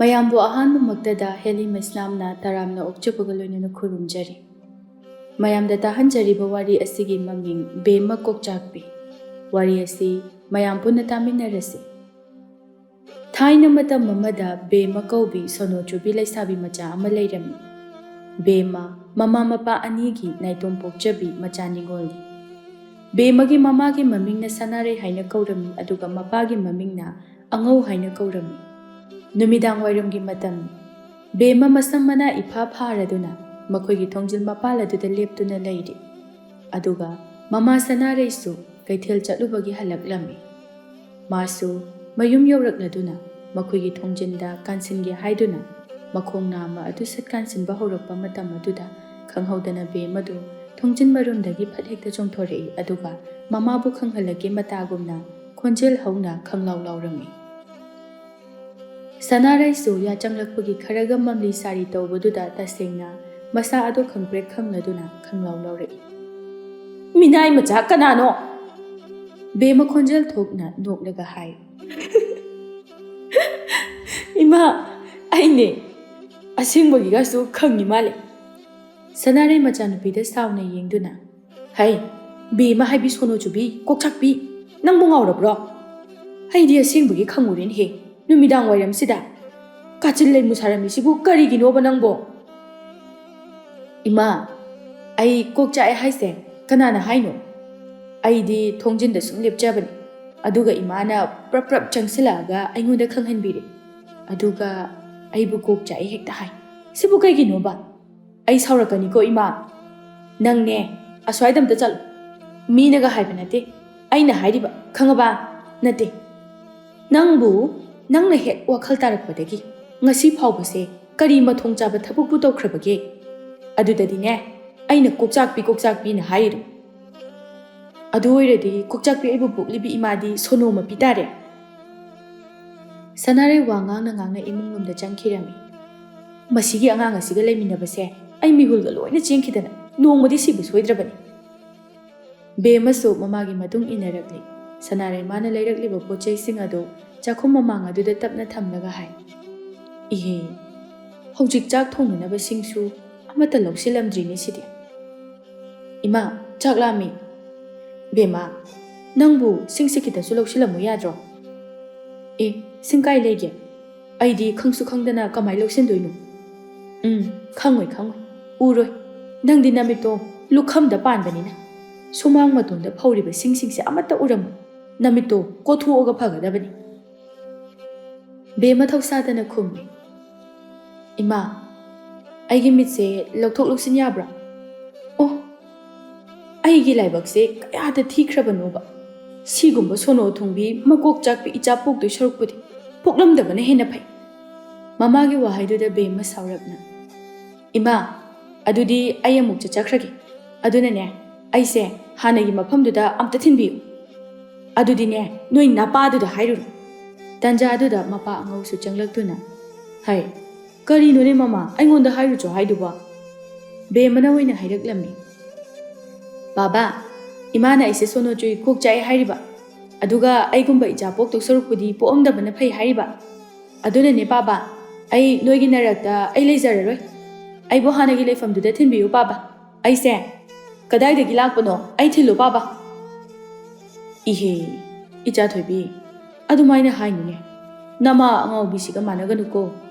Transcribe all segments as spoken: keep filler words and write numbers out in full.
ꯃꯌꯥꯝꯕꯨ ꯑꯍꯥꯟꯕꯃꯛꯇꯗ ꯍꯦꯂꯤ ꯃꯩꯁꯅꯥꯝꯅ ꯇꯔꯥꯝꯅ ꯑꯣꯛꯆꯕꯒ ꯂꯣꯏꯅꯅ ꯈꯨꯔꯨꯝꯖꯔꯤ꯫ ꯃꯌꯥꯝꯗ ꯇꯥꯍꯟꯖꯔꯤꯕ ꯋꯥꯔꯤ ꯑꯁꯤꯒꯤ ꯃꯃꯤꯡ ꯕꯦꯝꯃ ꯀꯣꯛꯆꯥꯛꯄꯤ꯫ ꯋꯥꯔꯤ ꯑꯁꯤ ꯃꯌꯥꯝ ꯄꯨꯟꯅ ꯇꯥꯃꯤꯟꯅꯔꯁꯤ꯫ ꯊꯥꯏꯅ ꯃꯇꯝ ꯑꯃꯗ ꯕꯦꯝꯃ ꯀꯧꯕꯤ ꯁꯣꯅꯣ ꯆꯨꯕꯤ ꯂꯩꯁꯥꯕꯤ ꯃꯆꯥ ꯑꯃ ꯂꯩꯔꯝꯃꯤ꯫ ꯕꯦꯝꯃ ꯃꯃꯥ ꯃꯄꯥ ꯑꯅꯤꯒꯤ ꯅꯥꯏꯇꯣꯝ ꯄꯣꯛꯆꯕꯤ ꯃꯆꯥ ꯅꯤꯉꯣꯜꯅꯤ꯫ ꯕꯦꯝꯃꯒꯤ ꯃꯃꯥꯒꯤ ꯃꯃꯤꯡꯅ ꯁꯅꯥꯔꯩ ꯍꯥꯏꯅ ꯀꯧꯔꯝꯃꯤ, ꯑꯗꯨꯒ ꯃꯄꯥꯒꯤ ꯃꯃꯤꯡꯅ ꯑꯉꯧ ꯍꯥꯏꯅ ꯀꯧꯔꯝꯃꯤ꯫ ꯅꯨꯃꯤꯗꯥꯡ ꯋꯥꯏꯔꯝꯒꯤ ꯃꯇꯝꯅꯤ꯫ ꯕꯦꯝꯃ ꯃꯁꯝ ꯃꯅꯥ ꯏꯐꯥ ꯐꯥꯔꯗꯨꯅ ꯃꯈꯣꯏꯒꯤ ꯊꯣꯡꯖꯤꯜ ꯃꯄꯥꯜ ꯑꯗꯨꯗ ꯂꯦꯞꯇꯨꯅ ꯂꯩꯔꯤ꯫ ꯑꯗꯨꯒ ꯃꯃꯥ ꯁꯅꯥꯔꯩꯁꯨ ꯀꯩꯊꯦꯜ ꯆꯠꯂꯨꯕꯒꯤ ꯍꯜꯂꯛꯂꯝꯃꯤ꯫ ꯃꯥꯁꯨ ꯃꯌꯨꯝ ꯌꯧꯔꯛꯂꯗꯨꯅ ꯃꯈꯣꯏꯒꯤ ꯊꯣꯡꯖꯤꯟꯗ ꯀꯥꯟꯁꯤꯟꯒꯦ ꯍꯥꯏꯗꯨꯅ ꯃꯈꯣꯡ ꯅꯥꯝꯃ ꯑꯗꯨ ꯁꯠ ꯀꯥꯟꯁꯤꯟꯕ ꯍꯧꯔꯛꯄ ꯃꯇꯝ ꯑꯗꯨꯗ ꯈꯪꯍꯧꯗꯅ ꯕꯦꯝꯃꯗꯨ ꯊꯣꯡꯖꯤꯟ ꯃꯔꯨꯝꯗꯒꯤ ꯐꯠ ꯍꯦꯛꯇ ꯆꯣꯡꯊꯣꯔꯛꯏ, ꯑꯗꯨꯒ ꯃꯃꯥꯕꯨ ꯈꯪꯍꯜꯂꯛꯀꯦ ꯃꯇꯥꯒꯨꯝꯅ ꯈꯣꯟꯖꯦꯜ ꯍꯧꯅ ꯈꯪꯂꯥꯎ ꯂꯥꯎꯔꯝꯃꯤ꯫ ꯁꯅꯥꯔꯩꯁꯨ ꯌꯥꯆꯪꯂꯛꯄꯒꯤ ꯈꯔꯒ ꯃꯝꯂꯤ ꯁꯥꯔꯤ ꯇꯧꯕꯗꯨꯗ ꯇꯁꯦꯡꯅ ꯃꯁꯥ ꯑꯗꯨ ꯈꯪꯄ꯭ꯔꯦꯛ ꯈꯪꯂꯗꯨꯅ ꯈꯪꯂꯥꯎ ꯂꯥꯎꯔꯛꯏ꯫ "ꯃꯤꯅꯥꯏ ꯃꯆꯥ ꯀꯅꯥꯅꯣ?" ꯕꯦꯝꯃ ꯈꯣꯟꯖꯦꯜ ꯊꯣꯛꯅ ꯅꯣꯛꯂꯒ ꯍꯥꯏ꯫ "ꯏꯃꯥ, ꯑꯩꯅꯦ꯫ ꯑꯁꯦꯡꯕꯒꯤꯒꯁꯨ ꯈꯪꯉꯤ ꯃꯥꯜꯂꯦ꯫" ꯁꯅꯥꯔꯩ ꯃꯆꯥꯅꯨꯄꯤꯗ ꯁꯥꯎꯅ ꯌꯦꯡꯗꯨꯅ, "ꯍꯩ, ꯕꯦꯝꯃ ꯍꯥꯏꯕꯤ ꯁꯣꯅꯣ ꯆꯨꯕꯤ, ꯀꯣꯛꯆꯥꯛꯄꯤ, ꯅꯪꯕꯨ ꯉꯥꯎꯔꯕ꯭ꯔꯣ? ꯑꯩꯗꯤ ꯑꯁꯦꯡꯕꯒꯤ ꯈꯪꯉꯨꯔꯦꯅꯦꯍꯦ, ꯅꯨꯃꯤꯗꯥꯡ ꯋꯥꯏꯔꯝꯁꯤꯗ꯫ ꯀꯥꯆꯤꯜ ꯂꯩꯃꯨ ꯁꯥꯔꯝꯃꯤꯁꯤꯕꯨ ꯀꯔꯤꯒꯤꯅꯣꯕ ꯅꯪꯕꯣ?" "ꯏꯃꯥ, ꯑꯩ ꯀꯣꯛ ꯆꯥꯛꯑꯦ ꯍꯥꯏꯁꯦ ꯀꯅꯥꯅ ꯍꯥꯏꯅꯣ? ꯑꯩꯗꯤ ꯊꯣꯡꯖꯤꯟꯗ ꯁꯨꯝ ꯂꯦꯞꯆꯕꯅꯤ, ꯑꯗꯨꯒ ꯏꯃꯥꯅ ꯄ꯭ꯔꯞ ꯄ꯭ꯔꯞ ꯆꯪꯁꯤꯜꯂꯛꯑꯒ ꯑꯩꯉꯣꯟꯗ ꯈꯪꯍꯟꯕꯤꯔꯦ, ꯑꯗꯨꯒ ꯑꯩꯕꯨ ꯀꯣꯛ ꯆꯥꯛꯑꯦ ꯍꯦꯛꯇ ꯍꯥꯏ꯫ ꯁꯤꯕꯨ ꯀꯩꯒꯤꯅꯣꯕ? ꯑꯩ ꯁꯥꯎꯔꯛꯀꯅꯤꯀꯣ, ꯏꯃꯥ꯫ ꯅꯪꯅꯦ, ꯑꯁ꯭ꯋꯥꯏꯗ ꯑꯝꯇ ꯆꯠꯂꯨ꯫ ꯃꯤꯅꯒ ꯍꯥꯏꯕ ꯅꯠꯇꯦ, ꯑꯩꯅ ꯍꯥꯏꯔꯤꯕ, ꯈꯪꯉꯕ? ꯅꯠꯇꯦ꯫ ꯅꯪꯕꯨ, ꯅꯪꯅ ꯍꯦꯛ ꯋꯥꯈꯜ ꯇꯥꯔꯛꯄꯗꯒꯤ ꯉꯁꯤ ꯐꯥꯎꯕꯁꯦ ꯀꯔꯤ ꯃꯊꯣꯡ ꯆꯥꯕ ꯊꯕꯛꯄꯨ ꯇꯧꯈ꯭ꯔꯕꯒꯦ? ꯑꯗꯨꯗꯗꯤꯅꯦ, ꯑꯩꯅ ꯀꯣꯛꯆꯥꯛꯄꯤ, ꯀꯣꯛꯆꯥꯛꯄꯤꯅ ꯍꯥꯏꯔꯤꯗꯣ꯫ ꯑꯗꯨ ꯑꯣꯏꯔꯗꯤ ꯀꯣꯛꯆꯥꯛꯄꯤ ꯑꯩꯕꯨ ꯄꯣꯛꯂꯤꯕꯤ ꯏꯃꯥꯗꯤ ꯁꯣꯅꯣ ꯃꯄꯤ ꯇꯥꯔꯦ꯫" ꯁꯅꯥꯔꯩ ꯋꯥ ꯉꯥꯡꯅ ꯉꯥꯡꯅ ꯏꯃꯨꯡ ꯂꯣꯝꯗ ꯆꯪꯈꯤꯔꯝꯃꯤ꯫ "ꯃꯁꯤꯒꯤ ꯑꯉꯥꯡ ꯑꯁꯤꯒ ꯂꯩꯃꯤꯟꯅꯕꯁꯦ ꯑꯩ ꯃꯤꯍꯨꯜꯒ ꯂꯣꯏꯅ ꯆꯦꯟꯈꯤꯗꯅ ꯅꯣꯡꯃꯗꯤ ꯁꯤꯕ ꯁꯣꯏꯗ꯭ꯔꯕꯅꯤ꯫" ꯕꯦꯝꯃꯁꯨ ꯃꯃꯥꯒꯤ ꯃꯇꯨꯡ ꯏꯟꯅꯔꯛꯂꯤ꯫ ꯁꯅꯥꯔꯩ ꯃꯥꯅ ꯂꯩꯔꯛꯂꯤꯕ ꯄꯣꯠ ꯆꯩꯁꯤꯡ ꯑꯗꯨ ꯆꯥꯛꯈꯨꯝ ꯃꯃꯥꯡ ꯑꯗꯨꯗ ꯇꯞꯅ ꯊꯝꯂꯒ ꯍꯥꯏ, ꯏꯍꯦ, ꯍꯧꯖꯤꯛ ꯆꯥꯛ ꯊꯣꯡꯅꯅꯕ ꯁꯤꯡꯁꯨ ꯑꯃꯠꯇ ꯂꯧꯁꯤꯜꯂꯝꯗ꯭ꯔꯤꯅꯦ ꯁꯤꯗꯤ꯫ ꯏꯃꯥ, ꯆꯥꯛ ꯂꯥꯝꯃꯤ꯫ ꯕꯦꯝꯃ, ꯅꯪꯕꯨ ꯁꯤꯡꯁꯤ ꯈꯤꯇꯁꯨ ꯂꯧꯁꯤꯜꯂꯝꯃꯨ ꯌꯥꯗ꯭ꯔꯣ? ꯑꯦ, ꯁꯤꯡ ꯀꯥꯏ ꯂꯩꯒꯦ? ꯑꯩꯗꯤ ꯈꯪꯁꯨ ꯈꯪꯗꯅ ꯀꯃꯥꯏ ꯂꯧꯁꯤꯟꯗꯣꯏꯅꯣ? ꯎꯝ, ꯈꯪꯉꯣꯏ, ꯈꯪꯉꯣꯏ꯫ ꯎꯔꯣꯏ꯫ ꯅꯪꯗꯤ ꯅꯃꯤꯠꯇꯣ ꯂꯨꯈꯝꯗ ꯄꯥꯟꯕꯅꯤꯅ꯫ ꯁꯨꯃꯥꯡ ꯃꯇꯣꯟꯗ ꯐꯧꯔꯤꯕ ꯁꯤꯡꯁꯤꯡꯁꯦ ꯑꯃꯠꯇ ꯎꯔꯝꯃꯣꯏ꯫ ꯅꯃꯤꯠꯇꯣ ꯀꯣꯊꯣꯛꯑꯒ ꯐꯒꯗꯕꯅꯤ꯫ ꯕꯦꯝꯃ ꯊꯧꯁꯥꯗꯅ ꯈꯨꯝꯃꯤ, "ꯏꯃꯥ, ꯑꯩꯒꯤ ꯃꯤꯠꯁꯦ ꯂꯧꯊꯣꯛ ꯂꯧꯁꯤꯟ ꯌꯥꯕ꯭ꯔꯥ? ꯑꯣ, ꯑꯩꯒꯤ ꯂꯥꯏꯕꯛꯁꯦ ꯀꯌꯥꯗ ꯊꯤꯈ꯭ꯔꯕꯅꯣꯕ! ꯁꯤꯒꯨꯝꯕ ꯁꯣꯅꯣ ꯊꯨꯡꯕꯤ ꯃꯀꯣꯛ ꯆꯥꯛꯄꯤ ꯏꯆꯥ ꯄꯣꯛꯇꯣꯏ ꯁꯔꯨꯛꯄꯨꯗꯤ ꯄꯣꯛꯂꯝꯗꯕꯅ ꯍꯦꯟꯅ ꯐꯩ꯫" ꯃꯃꯥꯒꯤ ꯋꯥꯍꯩꯗꯨꯗ ꯕꯦꯝꯃ ꯁꯥꯎꯔꯞꯅ, "ꯏꯃꯥ, ꯑꯗꯨꯗꯤ ꯑꯩ ꯑꯃꯨꯛ ꯆꯠꯆꯈ꯭ꯔꯒꯦ꯫ ꯑꯗꯨꯅꯅꯦ, ꯑꯩꯁꯦ ꯍꯥꯟꯅꯒꯤ ꯃꯐꯝꯗꯨꯗ ꯑꯝꯇ ꯊꯤꯟꯕꯤꯌꯨ꯫ ꯑꯗꯨꯗꯤꯅꯦ, ꯅꯣꯏ ꯅꯄꯥꯗꯨꯗ ꯍꯥꯏꯔꯨꯔꯣ꯫" ꯇꯟꯖꯥ ꯑꯗꯨꯗ ꯃꯄꯥ ꯑꯉꯧꯁꯨ ꯆꯪꯂꯛꯇꯨꯅ, "ꯍꯩ, ꯀꯔꯤꯅꯣꯅꯦ ꯃꯃꯥ, ꯑꯩꯉꯣꯟꯗ ꯍꯥꯏꯔꯨꯆꯣ ꯍꯥꯏꯗꯨꯕꯣ?" ꯕꯦꯝꯃꯅ ꯑꯣꯏꯅ ꯍꯥꯏꯔꯛꯂꯝꯃꯤ꯫ "ꯕꯥꯕꯥ, ꯏꯃꯥꯅ ꯑꯩꯁꯦ ꯁꯣꯅꯣ ꯆꯨꯏ ꯀꯣꯛ ꯆꯥꯛꯑꯦ ꯍꯥꯏꯔꯤꯕ꯫ ꯑꯗꯨꯒ ꯑꯩꯒꯨꯝꯕ ꯏꯆꯥ ꯄꯣꯛꯇꯧ ꯁꯔꯨꯛꯄꯨꯗꯤ ꯄꯣꯛꯑꯝꯗꯕꯅ ꯐꯩ ꯍꯥꯏꯔꯤꯕ꯫ ꯑꯗꯨꯅꯅꯦ ꯄꯥꯕ, ꯑꯩ ꯅꯣꯏꯒꯤ ꯅꯥꯔꯛꯇ ꯑꯩ ꯂꯩꯖꯔꯔꯣꯏ꯫ ꯑꯩꯕꯨ ꯍꯥꯟꯅꯒꯤ ꯂꯩꯐꯝꯗꯨꯗ ꯊꯤꯟꯕꯤꯌꯨ ꯄꯥꯕ꯫ ꯑꯩꯁꯦ ꯀꯗꯥꯏꯗꯒꯤ ꯂꯥꯛꯄꯅꯣ? ꯑꯩ ꯊꯤꯜꯂꯨ ꯄꯥꯕ꯫" "ꯏꯍꯦ, ꯏꯆꯥ ꯊꯣꯏꯕꯤ, ꯑꯗꯨꯃꯥꯏꯅ ꯍꯥꯏꯅꯨꯅꯦ꯫ ꯅꯃꯥ ꯑꯉꯥꯎꯕꯤꯁꯤꯒ ꯃꯥꯟꯅꯒꯅꯨꯀꯣ꯫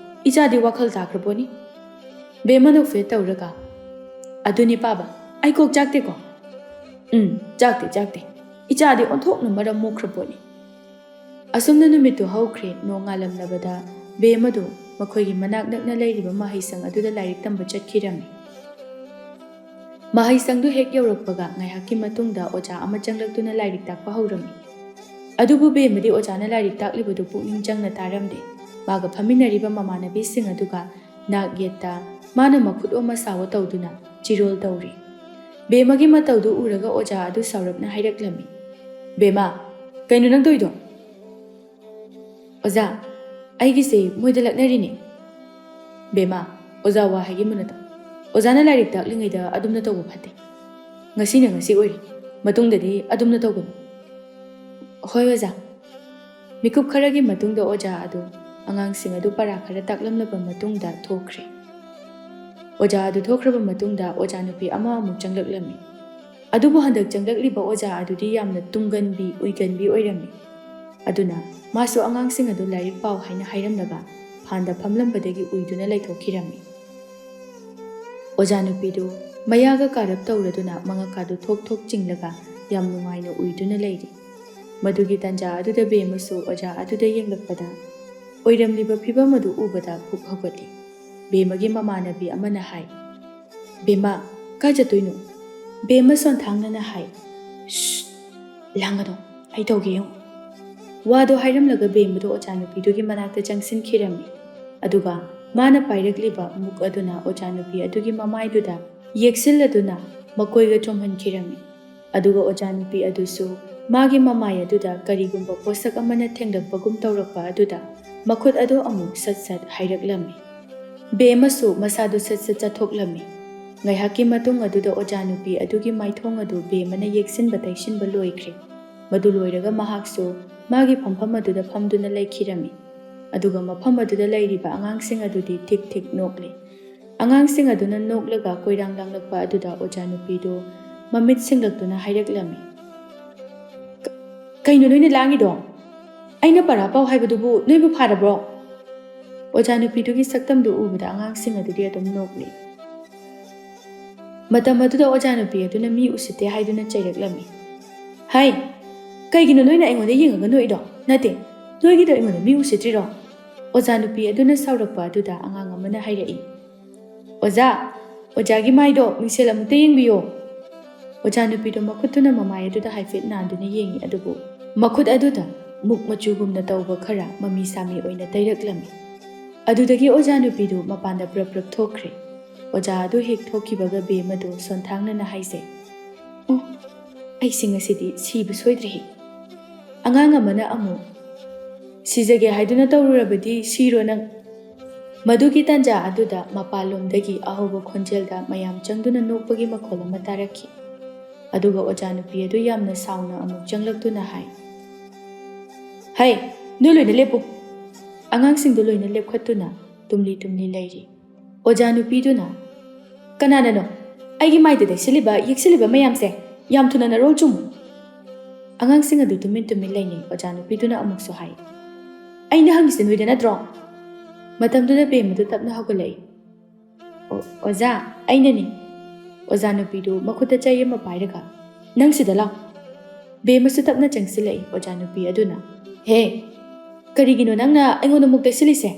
ꯏꯆꯥꯗꯤ ꯋꯥꯈꯜ ꯇꯥꯈ꯭ꯔꯄꯣꯠꯅꯤ꯫" ꯕꯦꯝꯃ ꯅꯣꯛꯐꯦꯠ ꯇꯧꯔꯒ, "ꯑꯗꯨꯅꯤ ꯄꯥꯕ, ꯑꯩ ꯀꯣꯛ ꯆꯥꯛꯇꯦꯀꯣ?" "ꯎꯝ, ꯆꯥꯛꯇꯦ, ꯆꯥꯛꯇꯦ꯫ ꯏꯆꯥꯗꯤ ꯑꯣꯟꯊꯣꯛꯅ ꯃꯔꯝ ꯃꯣꯛꯈ꯭ꯔꯄꯣꯠꯅꯤ꯫" ꯑꯁꯨꯝꯅ ꯅꯨꯃꯤꯠꯇꯨ ꯍꯧꯈ꯭ꯔꯦ꯫ ꯅꯣꯡꯉꯥꯜꯂꯝꯂꯕꯗ ꯕꯦꯝꯃꯗꯨ ꯃꯈꯣꯏꯒꯤ ꯃꯅꯥꯛ ꯅꯛꯅ ꯂꯩꯔꯤꯕ ꯃꯍꯩꯁꯪ ꯑꯗꯨꯗ ꯂꯥꯏꯔꯤꯛ ꯇꯝꯕ ꯆꯠꯈꯤꯔꯝꯃꯤ꯫ ꯃꯍꯩꯁꯪꯗꯨ ꯍꯦꯛ ꯌꯧꯔꯛꯄꯒ ꯉꯥꯏꯍꯥꯛꯀꯤ ꯃꯇꯨꯡꯗ ꯑꯣꯖꯥ ꯑꯃ ꯆꯪꯂꯛꯇꯨꯅ ꯂꯥꯏꯔꯤꯛ ꯇꯥꯛꯄ ꯍꯧꯔꯝꯃꯤ꯫ ꯑꯗꯨꯕꯨ ꯕꯦꯝꯃꯗꯤ ꯑꯣꯖꯥꯅ ꯂꯥꯏꯔꯤꯛ ꯇꯥꯛꯂꯤꯕꯗꯨ ꯄꯨꯛꯅꯤꯡ ꯆꯪꯅ ꯇꯥꯔꯝꯗꯦ꯫ ꯃꯥꯒ ꯐꯝꯃꯤꯟꯅꯔꯤꯕ ꯃꯃꯥꯟꯅꯕꯤꯁꯤꯡ ꯑꯗꯨꯒ ꯅꯥꯛ ꯌꯦꯠꯇ ꯃꯥꯅ ꯃꯈꯨꯠ ꯑꯣꯝ ꯃꯁꯥ ꯑꯣ ꯇꯧꯗꯨꯅ ꯆꯤꯔꯣꯜ ꯇꯧꯔꯤ꯫ ꯕꯦꯝꯃꯒꯤ ꯃꯇꯧꯗꯨ ꯎꯔꯒ ꯑꯣꯖꯥ ꯑꯗꯨ ꯁꯥꯎꯔꯞꯅ ꯍꯥꯏꯔꯛꯂꯝꯃꯤ, "ꯕꯦꯝꯃ, ꯀꯩꯅꯣ ꯅꯪ ꯇꯧꯔꯤꯗꯣ?" "ꯑꯣꯖꯥ, ꯑꯩꯒꯤꯁꯦ ꯃꯣꯏꯗ ꯂꯛꯅꯔꯤꯅꯦ꯫" "ꯕꯦꯝꯃ, ꯑꯣꯖꯥ ꯋꯥ ꯍꯥꯏꯒꯦ ꯃꯨꯟꯅ ꯇꯥꯎ꯫ ꯑꯣꯖꯥꯅ ꯂꯥꯏꯔꯤꯛ ꯇꯥꯛꯂꯤꯉꯩꯗ ꯑꯗꯨꯝꯅ ꯇꯧꯕ ꯐꯠꯇꯦ꯫ ꯉꯁꯤꯅ ꯉꯁꯤ ꯑꯣꯏꯔꯦ, ꯃꯇꯨꯡꯗꯗꯤ ꯑꯗꯨꯝꯅ ꯇꯧꯒꯅꯨ꯫" "ꯍꯣꯏ ꯑꯣꯖꯥ꯫" ꯃꯤꯀꯨꯞ ꯈꯔꯒꯤ ꯃꯇꯨꯡꯗ ꯑꯣꯖꯥ ꯑꯗꯨ ꯑꯉꯥꯡꯁꯤꯡ ꯑꯗꯨ ꯄꯔꯥ ꯈꯔ ꯇꯥꯛꯂꯝꯂꯕ ꯃꯇꯨꯡꯗ ꯊꯣꯛꯈ꯭ꯔꯦ꯫ ꯑꯣꯖꯥ ꯑꯗꯨ ꯊꯣꯛꯈ꯭ꯔꯕ ꯃꯇꯨꯡꯗ ꯑꯣꯖꯥ ꯅꯨꯄꯤ ꯑꯃ ꯑꯃꯨꯛ ꯆꯪꯂꯛꯂꯝꯃꯤ꯫ ꯑꯗꯨꯕꯨ ꯍꯟꯗꯛ ꯆꯪꯂꯛꯂꯤꯕ ꯑꯣꯖꯥ ꯑꯗꯨꯗꯤ ꯌꯥꯝꯅ ꯇꯨꯡꯒꯟꯕꯤ, ꯎꯏꯒꯟꯕꯤ ꯑꯣꯏꯔꯝꯃꯤ꯫ ꯑꯗꯨꯅ ꯃꯥꯁꯨ ꯑꯉꯥꯡꯁꯤꯡ ꯑꯗꯨ ꯂꯥꯏꯔꯤꯛ ꯄꯥꯎ ꯍꯥꯏꯅ ꯍꯥꯏꯔꯝꯂꯒ ꯐꯥꯟꯗ ꯐꯝꯂꯝꯕꯗꯒꯤ ꯎꯏꯗꯨꯅ ꯂꯩꯊꯣꯛꯈꯤꯔꯝꯃꯤ꯫ ꯑꯣꯖꯥ ꯅꯨꯄꯤꯗꯨ ꯃꯌꯥꯒ ꯀꯥꯔꯞ ꯇꯧꯔꯗꯨꯅ ꯃꯉꯛꯀꯥꯗꯨ ꯊꯣꯛ ꯊꯣꯛ ꯆꯤꯡꯂꯒ ꯌꯥꯝ ꯅꯨꯡꯉꯥꯏꯅ ꯎꯏꯗꯨꯅ ꯂꯩꯔꯤ꯫ ꯃꯗꯨꯒꯤ ꯇꯥꯟꯖꯥ ꯑꯗꯨꯗ ꯕꯦꯝꯃꯁꯨ ꯑꯣꯖꯥ ꯑꯗꯨꯗ ꯌꯦꯡꯂꯛꯄꯗ ꯑꯣꯏꯔꯝꯂꯤꯕ ꯐꯤꯕꯝ ꯑꯗꯨ ꯎꯕꯗ ꯄꯨꯛ ꯍꯧꯒꯠꯂꯤ꯫ ꯕꯦꯝꯃꯒꯤ ꯃꯃꯥꯟꯅꯕꯤ ꯑꯃꯅ ꯍꯥꯏ, "ꯕꯦꯝꯃ, ꯀꯥꯏ ꯆꯠꯇꯣꯏꯅꯣ?" ꯕꯦꯝꯃ ꯁꯣꯟꯊꯥꯡꯅꯅ ꯍꯥꯏ, "ꯁ꯭ꯁ, ꯂꯥꯡꯒꯅꯨ, ꯑꯩ ꯇꯧꯒꯦ ꯌꯦꯡꯉꯨ꯫" ꯋꯥꯗꯣ ꯍꯥꯏꯔꯝꯂꯒ ꯕꯦꯝꯃꯗꯣ ꯑꯣꯖꯥ ꯅꯨꯄꯤꯗꯨꯒꯤ ꯃꯅꯥꯛꯇ ꯆꯪꯁꯤꯟꯈꯤꯔꯝꯃꯤ꯫ ꯑꯗꯨꯒ ꯃꯥꯅ ꯄꯥꯏꯔꯛꯂꯤꯕ ꯃꯨꯛ ꯑꯗꯨꯅ ꯑꯣꯖꯥ ꯅꯨꯄꯤ ꯑꯗꯨꯒꯤ ꯃꯃꯥꯏꯗꯨꯗ ꯌꯦꯛꯁꯤꯜꯂꯗꯨꯅ ꯃꯀꯣꯏꯒ ꯆꯣꯝꯍꯟꯈꯤꯔꯝꯃꯤ꯫ ꯑꯗꯨꯒ ꯑꯣꯖꯥ ꯅꯨꯄꯤ ꯑꯗꯨꯁꯨ ꯃꯥꯒꯤ ꯃꯃꯥꯏ ꯑꯗꯨꯗ ꯀꯔꯤꯒꯨꯝꯕ ꯄꯣꯠꯁꯛ ꯑꯃꯅ ꯊꯦꯡꯂꯛꯄꯒꯨꯝ ꯇꯧꯔꯛꯄ ꯑꯗꯨꯗ ꯃꯈꯨꯠ ꯑꯗꯨ ꯑꯃꯨꯛ ꯁꯠ ꯁꯠ ꯍꯥꯏꯔꯛꯂꯝꯃꯤ꯫ ꯕꯦꯝꯃꯁꯨ ꯃꯁꯥꯗꯨ ꯁꯠ ꯁꯠ ꯆꯠꯊꯣꯛꯂꯝꯃꯤ꯫ ꯉꯥꯏꯍꯥꯛꯀꯤ ꯃꯇꯨꯡ ꯑꯗꯨꯗ ꯑꯣꯖꯥ ꯅꯨꯄꯤ ꯑꯗꯨꯒꯤ ꯃꯥꯏꯊꯣꯡ ꯑꯗꯨ ꯕꯦꯝꯃꯅ ꯌꯦꯛꯁꯤꯟꯕ ꯇꯩꯁꯤꯟꯕ ꯂꯣꯏꯈ꯭ꯔꯦ꯫ ꯃꯗꯨ ꯂꯣꯏꯔꯒ ꯃꯍꯥꯛꯁꯨ ꯃꯥꯒꯤ ꯐꯝꯐꯝ ꯑꯗꯨꯗ ꯐꯝꯗꯨꯅ ꯂꯩꯈꯤꯔꯝꯃꯤ꯫ ꯑꯗꯨꯒ ꯃꯐꯝ ꯑꯗꯨꯗ ꯂꯩꯔꯤꯕ ꯑꯉꯥꯡꯁꯤꯡ ꯑꯗꯨꯗꯤ ꯊꯤꯛ ꯊꯤꯛ ꯅꯣꯛꯂꯤ꯫ ꯑꯉꯥꯡꯁꯤꯡ ꯑꯗꯨꯅ ꯅꯣꯛꯂꯒ ꯀꯣꯏꯔꯥꯡ ꯂꯥꯡꯂꯛꯄ ꯑꯗꯨꯗ ꯑꯣꯖꯥ ꯅꯨꯄꯤꯗꯨ ꯃꯃꯤꯠ ꯁꯤꯡꯂꯛꯇꯨꯅ ꯍꯥꯏꯔꯛꯂꯝꯃꯤ, "ꯀ-, ꯀꯩꯅꯣ ꯅꯣꯏꯅ ꯂꯥꯡꯉꯤꯗꯣ? ꯑꯩꯅ ꯄꯔꯥ ꯄꯥꯎ ꯍꯥꯏꯕꯗꯨꯕꯨ ꯅꯣꯏꯕꯨ ꯐꯥꯔꯕ꯭ꯔꯣ?" ꯑꯣꯖꯥ ꯅꯨꯄꯤꯗꯨꯒꯤ ꯁꯛꯇꯝꯗꯨ ꯎꯕꯗ ꯑꯉꯥꯡꯁꯤꯡ ꯑꯗꯨꯗꯤ ꯑꯗꯨꯝ ꯅꯣꯛꯂꯤ꯫ ꯃꯇꯝ ꯑꯗꯨꯗ ꯑꯣꯖꯥ ꯅꯨꯄꯤ ꯑꯗꯨꯅ ꯃꯤ ꯎꯁꯤꯠꯇꯦ ꯍꯥꯏꯗꯨꯅ ꯆꯩꯔꯛꯂꯝꯃꯤ꯫ "ꯍꯩ, ꯀꯩꯒꯤꯅꯣ ꯅꯣꯏꯅ ꯑꯩꯉꯣꯟꯗ ꯌꯦꯡꯉꯒ ꯅꯣꯛꯏꯗꯣ? ꯅꯠꯇꯦ, ꯅꯣꯏꯒꯤꯗꯣ ꯑꯩꯉꯣꯟꯗ ꯃꯤ ꯎꯁꯤꯠꯇ꯭ꯔꯤꯔꯣ?" ꯑꯣꯖꯥ ꯅꯨꯄꯤ ꯑꯗꯨꯅ ꯁꯥꯎꯔꯛꯄ ꯑꯗꯨꯗ ꯑꯉꯥꯡ ꯑꯃꯅ ꯍꯥꯏꯔꯛꯏ, "ꯑꯣꯖꯥ, ꯑꯣꯖꯥꯒꯤ ꯃꯥꯏꯗꯣ ꯃꯤꯡꯁꯦꯜ ꯑꯃꯨꯛꯇ ꯌꯦꯡꯕꯤꯌꯣ꯫" ꯑꯣꯖꯥ ꯅꯨꯄꯤꯗꯣ ꯃꯈꯨꯠꯇꯨꯅ ꯃꯃꯥꯏ ꯑꯗꯨꯗ ꯍꯥꯏꯐꯦꯠ ꯅꯥꯟꯗꯨꯅ ꯌꯦꯡꯉꯤ, ꯑꯗꯨꯕꯨ ꯃꯈꯨꯠ ꯑꯗꯨꯗ ꯃꯨꯛ ꯃꯆꯨꯒꯨꯝꯅ ꯇꯧꯕ ꯈꯔ ꯃꯃꯤ ꯁꯥꯃꯤ ꯑꯣꯏꯅ ꯇꯩꯔꯛꯂꯝꯃꯤ꯫ ꯑꯗꯨꯗꯒꯤ ꯑꯣꯖꯥ ꯅꯨꯄꯤꯗꯨ ꯃꯄꯥꯟꯗ ꯄ꯭ꯔꯞ ꯄ꯭ꯔꯞ ꯊꯣꯛꯈ꯭ꯔꯦ꯫ ꯑꯣꯖꯥ ꯑꯗꯨ ꯍꯦꯛ ꯊꯣꯛꯈꯤꯕꯒ ꯕꯦꯝ ꯑꯗꯨ ꯁꯣꯟꯊꯥꯡꯅꯅ ꯍꯥꯏꯖꯩ, "ꯑꯣ, ꯑꯩꯁꯤ ꯉꯁꯤꯗꯤ ꯁꯤꯕ ꯁꯣꯏꯗ꯭ꯔꯦꯍꯦ꯫" ꯑꯉꯥꯡ ꯑꯃꯅ ꯑꯃꯨꯛ, "ꯁꯤꯖꯒꯦ ꯍꯥꯏꯗꯨꯅ ꯇꯧꯔꯨꯔꯕꯗꯤ ꯁꯤꯔꯣ ꯅꯪ?" ꯃꯗꯨꯒꯤ ꯇꯥꯟꯖꯥ ꯑꯗꯨꯗ ꯃꯄꯥꯟꯂꯣꯝꯗꯒꯤ ꯑꯍꯧꯕ ꯈꯣꯟꯖꯦꯜꯗ ꯃꯌꯥꯝ ꯆꯪꯗꯨꯅ ꯅꯣꯛꯄꯒꯤ ꯃꯈꯣꯜ ꯑꯃ ꯇꯥꯔꯛꯈꯤ꯫ ꯑꯗꯨꯒ ꯑꯣꯖꯥ ꯅꯨꯄꯤ ꯑꯗꯨ ꯌꯥꯝꯅ ꯁꯥꯎꯅ ꯑꯃꯨꯛ ꯆꯪꯂꯛꯇꯨꯅ ꯍꯥꯏ, "ꯍꯩ, ꯅꯣꯏ ꯂꯣꯏꯅ ꯂꯦꯞꯄꯨ꯫ ꯑꯉꯥꯡꯁꯤꯡꯗꯨ ꯂꯣꯏꯅ ꯂꯦꯞꯈꯠꯇꯨꯅ ꯇꯨꯝꯂꯤ ꯇꯨꯝꯂꯤ ꯂꯩꯔꯤ꯫ ꯑꯣꯖꯥ ꯅꯨꯄꯤꯗꯨꯅ, "ꯀꯅꯥꯅꯅꯣ ꯑꯩꯒꯤ ꯃꯥꯏꯗ ꯇꯩꯁꯤꯜꯂꯤꯕ, ꯌꯦꯛꯁꯤꯜꯂꯤꯕ ꯃꯌꯥꯝꯁꯦ? ꯌꯥꯝ ꯊꯨꯅ ꯅꯔꯣꯜ ꯆꯨꯝꯃꯨ!" ꯑꯉꯥꯡꯁꯤꯡ ꯑꯗꯨ ꯇꯨꯃꯤꯟ ꯇꯨꯃꯤꯟ ꯂꯩꯅꯩ꯫ ꯑꯣꯖꯥ ꯅꯨꯄꯤꯗꯨꯅ ꯑꯃꯨꯛꯁꯨ ꯍꯥꯏ, "ꯑꯩꯅ ꯍꯪꯉꯤꯁꯦ ꯅꯣꯏꯗ ꯅꯠꯇ꯭ꯔꯣ?" ꯃꯇꯝꯗꯨꯗ ꯕꯦꯝꯃꯗꯨ ꯇꯞꯅ ꯍꯧꯒꯠꯂꯛꯏ꯫ "ꯑꯣ, ꯑꯣꯖꯥ, ꯑꯩꯅꯅꯤ꯫" ꯑꯣꯖꯥ ꯅꯨꯄꯤꯗꯨ ꯃꯈꯨꯠꯇ ꯆꯩ ꯑꯃ ꯄꯥꯏꯔꯒ, "ꯅꯪ ꯁꯤꯗ ꯂꯥꯎ!" ꯕꯦꯝꯃꯁꯨ ꯇꯞꯅ ꯆꯪꯁꯤꯜꯂꯛꯏ꯫ ꯑꯣꯖꯥ ꯅꯨꯄꯤ ꯑꯗꯨꯅ, "ꯍꯦ, ꯀꯔꯤꯒꯤꯅꯣ ꯅꯪꯅ ꯑꯩꯉꯣꯟꯗ ꯃꯨꯛ ꯇꯩꯁꯤꯜꯂꯤꯁꯦ?"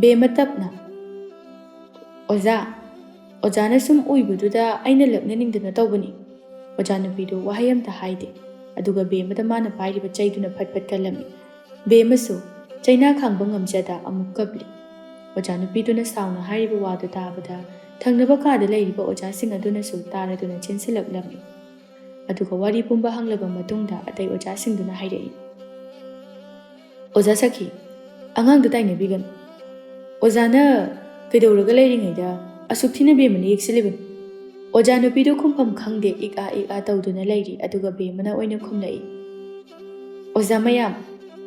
ꯕꯦꯝꯃ ꯇꯞꯅ, "ꯑꯣꯖꯥ, ꯑꯣꯖꯥꯅ ꯁꯨꯝ ꯎꯏꯕꯗꯨꯗ ꯑꯩꯅ ꯂꯛꯅꯅꯤꯡꯗꯅ ꯇꯧꯕꯅꯤ꯫" ꯑꯣꯖꯥ ꯅꯨꯄꯤꯗꯨ ꯋꯥꯍꯩ ꯑꯃꯇ ꯍꯥꯏꯗꯦ꯫ ꯑꯗꯨꯒ ꯕꯦꯝꯃꯗ ꯃꯥꯅ ꯄꯥꯏꯔꯤꯕ ꯆꯩꯗꯨꯅ ꯐꯠ ꯐꯠ ꯀꯜꯂꯝꯃꯤ꯫ ꯕꯦꯝꯃꯁꯨ ꯆꯩꯅꯥ ꯈꯥꯡꯕ ꯉꯝꯖꯗ ꯑꯃꯨꯛ ꯀꯞꯂꯤ꯫ ꯑꯣꯖꯥ ꯅꯨꯄꯤꯗꯨꯅ ꯁꯥꯎꯅ ꯍꯥꯏꯔꯤꯕ ꯋꯥꯗꯨ ꯇꯥꯕꯗ ꯊꯪꯅꯕ ꯀꯥꯗ ꯂꯩꯔꯤꯕ ꯑꯣꯖꯥꯁꯤꯡ ꯑꯗꯨꯅꯁꯨ ꯇꯥꯔꯗꯨꯅ ꯆꯦꯟꯁꯤꯜꯂꯛꯂꯝꯃꯤ꯫ ꯑꯗꯨꯒ ꯋꯥꯔꯤ ꯄꯨꯝꯕ ꯍꯪꯂꯕ ꯃꯇꯨꯡꯗ ꯑꯇꯩ ꯑꯣꯖꯥꯁꯤꯡꯗꯨꯅ ꯍꯥꯏꯔꯛꯏ, "ꯑꯣꯖꯥ ꯁꯈꯤ, ꯑꯉꯥꯡꯗꯨ ꯇꯥꯏꯅꯕꯤꯒꯅꯨ꯫ ꯑꯣꯖꯥꯅ ꯀꯩꯗꯧꯔꯒ ꯂꯩꯔꯤꯉꯩꯗ ꯑꯁꯨꯛ ꯊꯤꯅ ꯕꯦꯝꯃꯅ ꯌꯦꯛꯁꯤꯜꯂꯤꯕꯅꯣ?" ꯑꯣꯖꯥ ꯅꯨꯄꯤꯗꯨ ꯈꯨꯝꯐꯝ ꯈꯪꯗꯦ, ꯏꯛ ꯑꯥ ꯏꯛ ꯑꯥ ꯇꯧꯗꯨꯅ ꯂꯩꯔꯤ꯫ ꯑꯗꯨꯒ ꯕꯦꯝꯃꯅ ꯑꯣꯏꯅ ꯈꯨꯝꯂꯛꯏ, "ꯑꯣꯖꯥ ꯃꯌꯥꯝ,